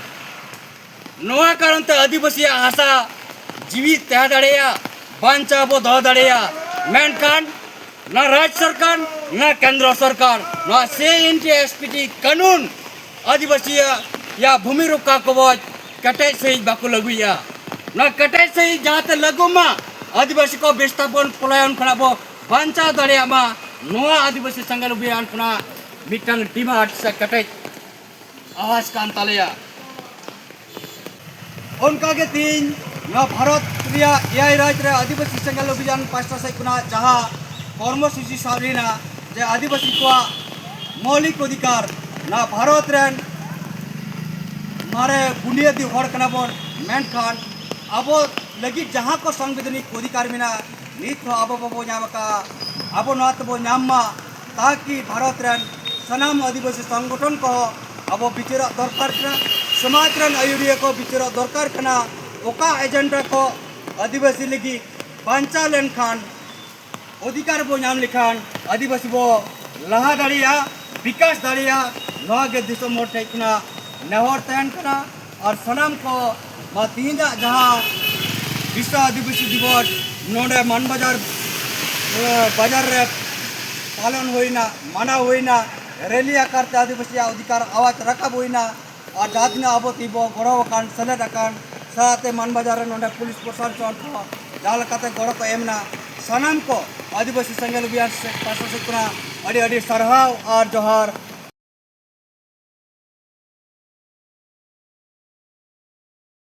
ᱱᱚᱣᱟ ᱠᱟᱨᱚᱱ ᱛᱮ ᱟᱹᱫᱤᱵᱟᱹᱥᱤᱭᱟᱜ ᱦᱟᱥᱟ ᱡᱤᱣᱤᱫ ᱛᱟᱦᱮᱸ ᱫᱟᱲᱮᱭᱟᱜᱼᱟ, ᱵᱟᱧᱪᱟᱣ ᱵᱚ ᱫᱚᱦᱚ ᱫᱟᱲᱮᱭᱟᱜᱼᱟ᱾ ᱢᱮᱱᱠᱷᱟᱱ ᱱᱟ ᱨᱟᱡᱽ ᱥᱚᱨᱠᱟᱨ, ᱱᱟ ᱠᱮᱱᱫᱨᱚ ᱥᱚᱨᱠᱟᱨ ᱱᱚᱣᱟ ᱥᱤ N T S P T ᱠᱟᱹᱱᱩᱱ ᱟᱹᱫᱤᱵᱟᱹᱥᱤᱭᱟᱜ ᱭᱟ ᱵᱷᱩᱢᱤ ᱨᱚᱠᱠᱷᱟ ᱠᱚᱵᱚᱪ ᱠᱮᱴᱮᱡ ᱥᱟᱹᱦᱤᱡ ᱵᱟᱠᱚ ᱞᱟᱹᱜᱩᱭᱮᱫᱼᱟ᱾ ᱱᱚᱣᱟ ᱠᱮᱴᱮᱡ ᱥᱟᱹᱦᱤᱡ ᱡᱟᱦᱟᱸᱛᱮ ᱞᱟᱹᱜᱩ ᱢᱟ, ᱟᱹᱫᱤᱵᱟᱹᱥᱤ ᱠᱚ ᱵᱤᱥᱛᱷᱟᱯᱚᱱ ᱯᱚᱞᱟᱭᱚᱱ ᱠᱷᱚᱱᱟᱜ ᱵᱚ ᱵᱟᱧᱪᱟᱣ ᱫᱟᱲᱮᱭᱟᱜ ᱢᱟ, ᱱᱚᱣᱟ ᱟᱹᱫᱤᱵᱟᱹᱥᱤ ᱥᱮᱸᱜᱮᱞ ᱚᱵᱷᱤᱭᱟᱱ ᱠᱷᱚᱱᱟᱜ ᱢᱤᱫᱴᱟᱝ ᱰᱤᱢᱟᱱᱰ ᱥᱮ ᱠᱮᱴᱮᱡ ᱟᱣᱟᱡᱽ ᱠᱟᱱ ᱛᱟᱞᱮᱭᱟ᱾ ᱚᱱᱠᱟᱜᱮ ᱛᱮᱦᱮᱧ ᱱᱚᱣᱟ ᱵᱷᱟᱨᱚᱛ ᱨᱮᱭᱟᱜ ᱮᱭᱟᱭ ᱨᱟᱡᱽ ᱨᱮ ᱟᱹᱫᱤᱵᱟᱹᱥᱤ ᱥᱮᱸᱜᱮᱞ ᱚᱵᱷᱤᱡᱟᱱ ᱯᱟᱥᱴᱟ ᱥᱮᱫ ᱠᱷᱚᱱᱟᱜ ᱡᱟᱦᱟᱸ ᱠᱚᱨᱢᱚᱥᱩᱪᱤ ᱥᱟᱵ ᱞᱮᱱᱟ, ᱡᱮ ᱟᱹᱫᱤᱵᱟᱹᱥᱤ ᱠᱚᱣᱟᱜ ᱢᱳᱣᱞᱤᱠ ᱚᱫᱷᱤᱠᱟᱨ, ᱱᱚᱣᱟ ᱵᱷᱟᱨᱚᱛ ᱨᱮᱱ ᱢᱟᱨᱮ ᱵᱩᱱᱤᱭᱟᱹᱫᱤ ᱦᱚᱲ ᱠᱟᱱᱟ ᱵᱚᱱ, ᱢᱮᱱᱠᱷᱟᱱ ᱟᱵᱚ ᱞᱟᱹᱜᱤᱫ ᱡᱟᱦᱟᱸ ᱠᱚ ᱥᱟᱝᱵᱤᱫᱷᱟᱱᱤᱠ ᱚᱫᱷᱤᱠᱟᱨ ᱢᱮᱱᱟᱜᱼᱟ, ᱱᱤᱛ ᱦᱚᱸ ᱟᱵᱚ ᱵᱟᱵᱚ ᱧᱟᱢ ᱟᱠᱟᱫᱼᱟ᱾ ᱟᱵᱚ ᱱᱚᱣᱟ ᱛᱮᱵᱚ ᱧᱟᱢ ᱢᱟ, ᱛᱟᱠᱤ ᱵᱷᱟᱨᱚᱛ ᱨᱮᱱ ᱥᱟᱱᱟᱢ ᱟᱹᱫᱤᱵᱟᱹᱥᱤ ᱥᱚᱝᱜᱚᱴᱷᱚᱱ ᱠᱚᱦᱚᱸ ᱟᱵᱚ ᱵᱤᱪᱟᱹᱨᱚᱜ ᱫᱚᱨᱠᱟᱨ ᱠᱟᱱᱟ, ᱥᱚᱢᱟᱡᱽ ᱨᱮᱱ ᱟᱹᱭᱩᱨᱤᱭᱟᱹ ᱠᱚ ᱵᱤᱪᱟᱹᱨᱚᱜ ᱫᱚᱨᱠᱟᱨ ᱠᱟᱱᱟ᱾ ᱚᱠᱟ ᱮᱡᱮᱱᱰᱟ ᱠᱚ ᱟᱹᱫᱤᱵᱟᱹᱥᱤ ᱞᱟᱹᱜᱤᱫ ᱵᱟᱧᱪᱟᱣ ᱞᱮᱱᱠᱷᱟᱱ, ᱚᱫᱷᱤᱠᱟᱨ ᱵᱚ ᱧᱟᱢ ᱞᱮᱠᱷᱟᱱ ᱟᱹᱫᱤᱵᱟᱹᱥᱤ ᱵᱚ ᱞᱟᱦᱟ ᱫᱟᱲᱮᱭᱟᱜᱼᱟ, ᱵᱤᱠᱟᱥ ᱫᱟᱲᱮᱭᱟᱜᱼᱟ᱾ ᱱᱚᱣᱟ ᱜᱮ ᱫᱤᱥᱚᱢ ᱦᱚᱲ ᱴᱷᱮᱱ ᱠᱷᱚᱱᱟᱜ ᱱᱮᱦᱚᱨ ᱛᱟᱦᱮᱱ ᱠᱟᱱᱟ᱾ ᱟᱨ ᱥᱟᱱᱟᱢ ᱠᱚ ᱱᱚᱣᱟ ᱛᱮᱦᱮᱧᱟᱜ ᱡᱟᱦᱟᱸ ᱵᱤᱥᱥᱚ ᱟᱹᱫᱤᱵᱟᱹᱥᱤ ᱫᱤᱵᱚᱥ ᱱᱚᱰᱮ ᱢᱟᱱᱵᱟᱡᱟᱨ, ᱮ, ᱵᱟᱡᱟᱨ ᱨᱮ ᱯᱟᱞᱚᱱ ᱦᱩᱭᱱᱟ, ᱢᱟᱱᱟᱣ ᱦᱩᱭᱱᱟ, ᱨᱮᱞᱤ ᱟᱠᱟᱨ ᱛᱮ ᱟᱹᱫᱤᱵᱟᱹᱥᱤᱭᱟᱜ ᱚᱫᱷᱤᱠᱟᱨ ᱟᱣᱟᱡᱽ ᱨᱟᱠᱟᱵ ᱦᱩᱭᱱᱟ᱾ ᱟᱨ ᱡᱟᱦᱟᱸ ᱛᱤᱱᱟᱹᱜ ᱟᱵᱚ ᱛᱮ ᱵᱚ ᱜᱚᱲᱚ ᱟᱠᱟᱱ, ᱥᱮᱞᱮᱫ ᱟᱠᱟᱱ, ᱥᱟᱶᱛᱮ ᱢᱟᱱᱵᱟᱡᱟᱨ ᱨᱮ ᱱᱚᱰᱮ ᱯᱩᱞᱤᱥ ᱯᱨᱚᱥᱟᱥᱚᱱ ᱠᱚ ᱡᱟᱦᱟᱸ ᱞᱮᱠᱟᱛᱮ ᱜᱚᱲᱚ ᱠᱚ ᱮᱢ ᱮᱱᱟ, ᱥᱟᱱᱟᱢ ᱠᱚ ᱟᱹᱫᱤᱵᱟᱹᱥᱤ ᱥᱮᱸᱜᱮᱞ ᱚᱵᱷᱤᱭᱟᱱ ᱥᱮ-, ᱯᱟᱥᱴᱟ ᱥᱮᱫ ᱠᱷᱚᱱᱟᱜ ᱟᱹᱰᱤ ᱟᱹᱰᱤ ᱥᱟᱨᱦᱟᱣ ᱟᱨ ᱡᱚᱦᱟᱨ᱾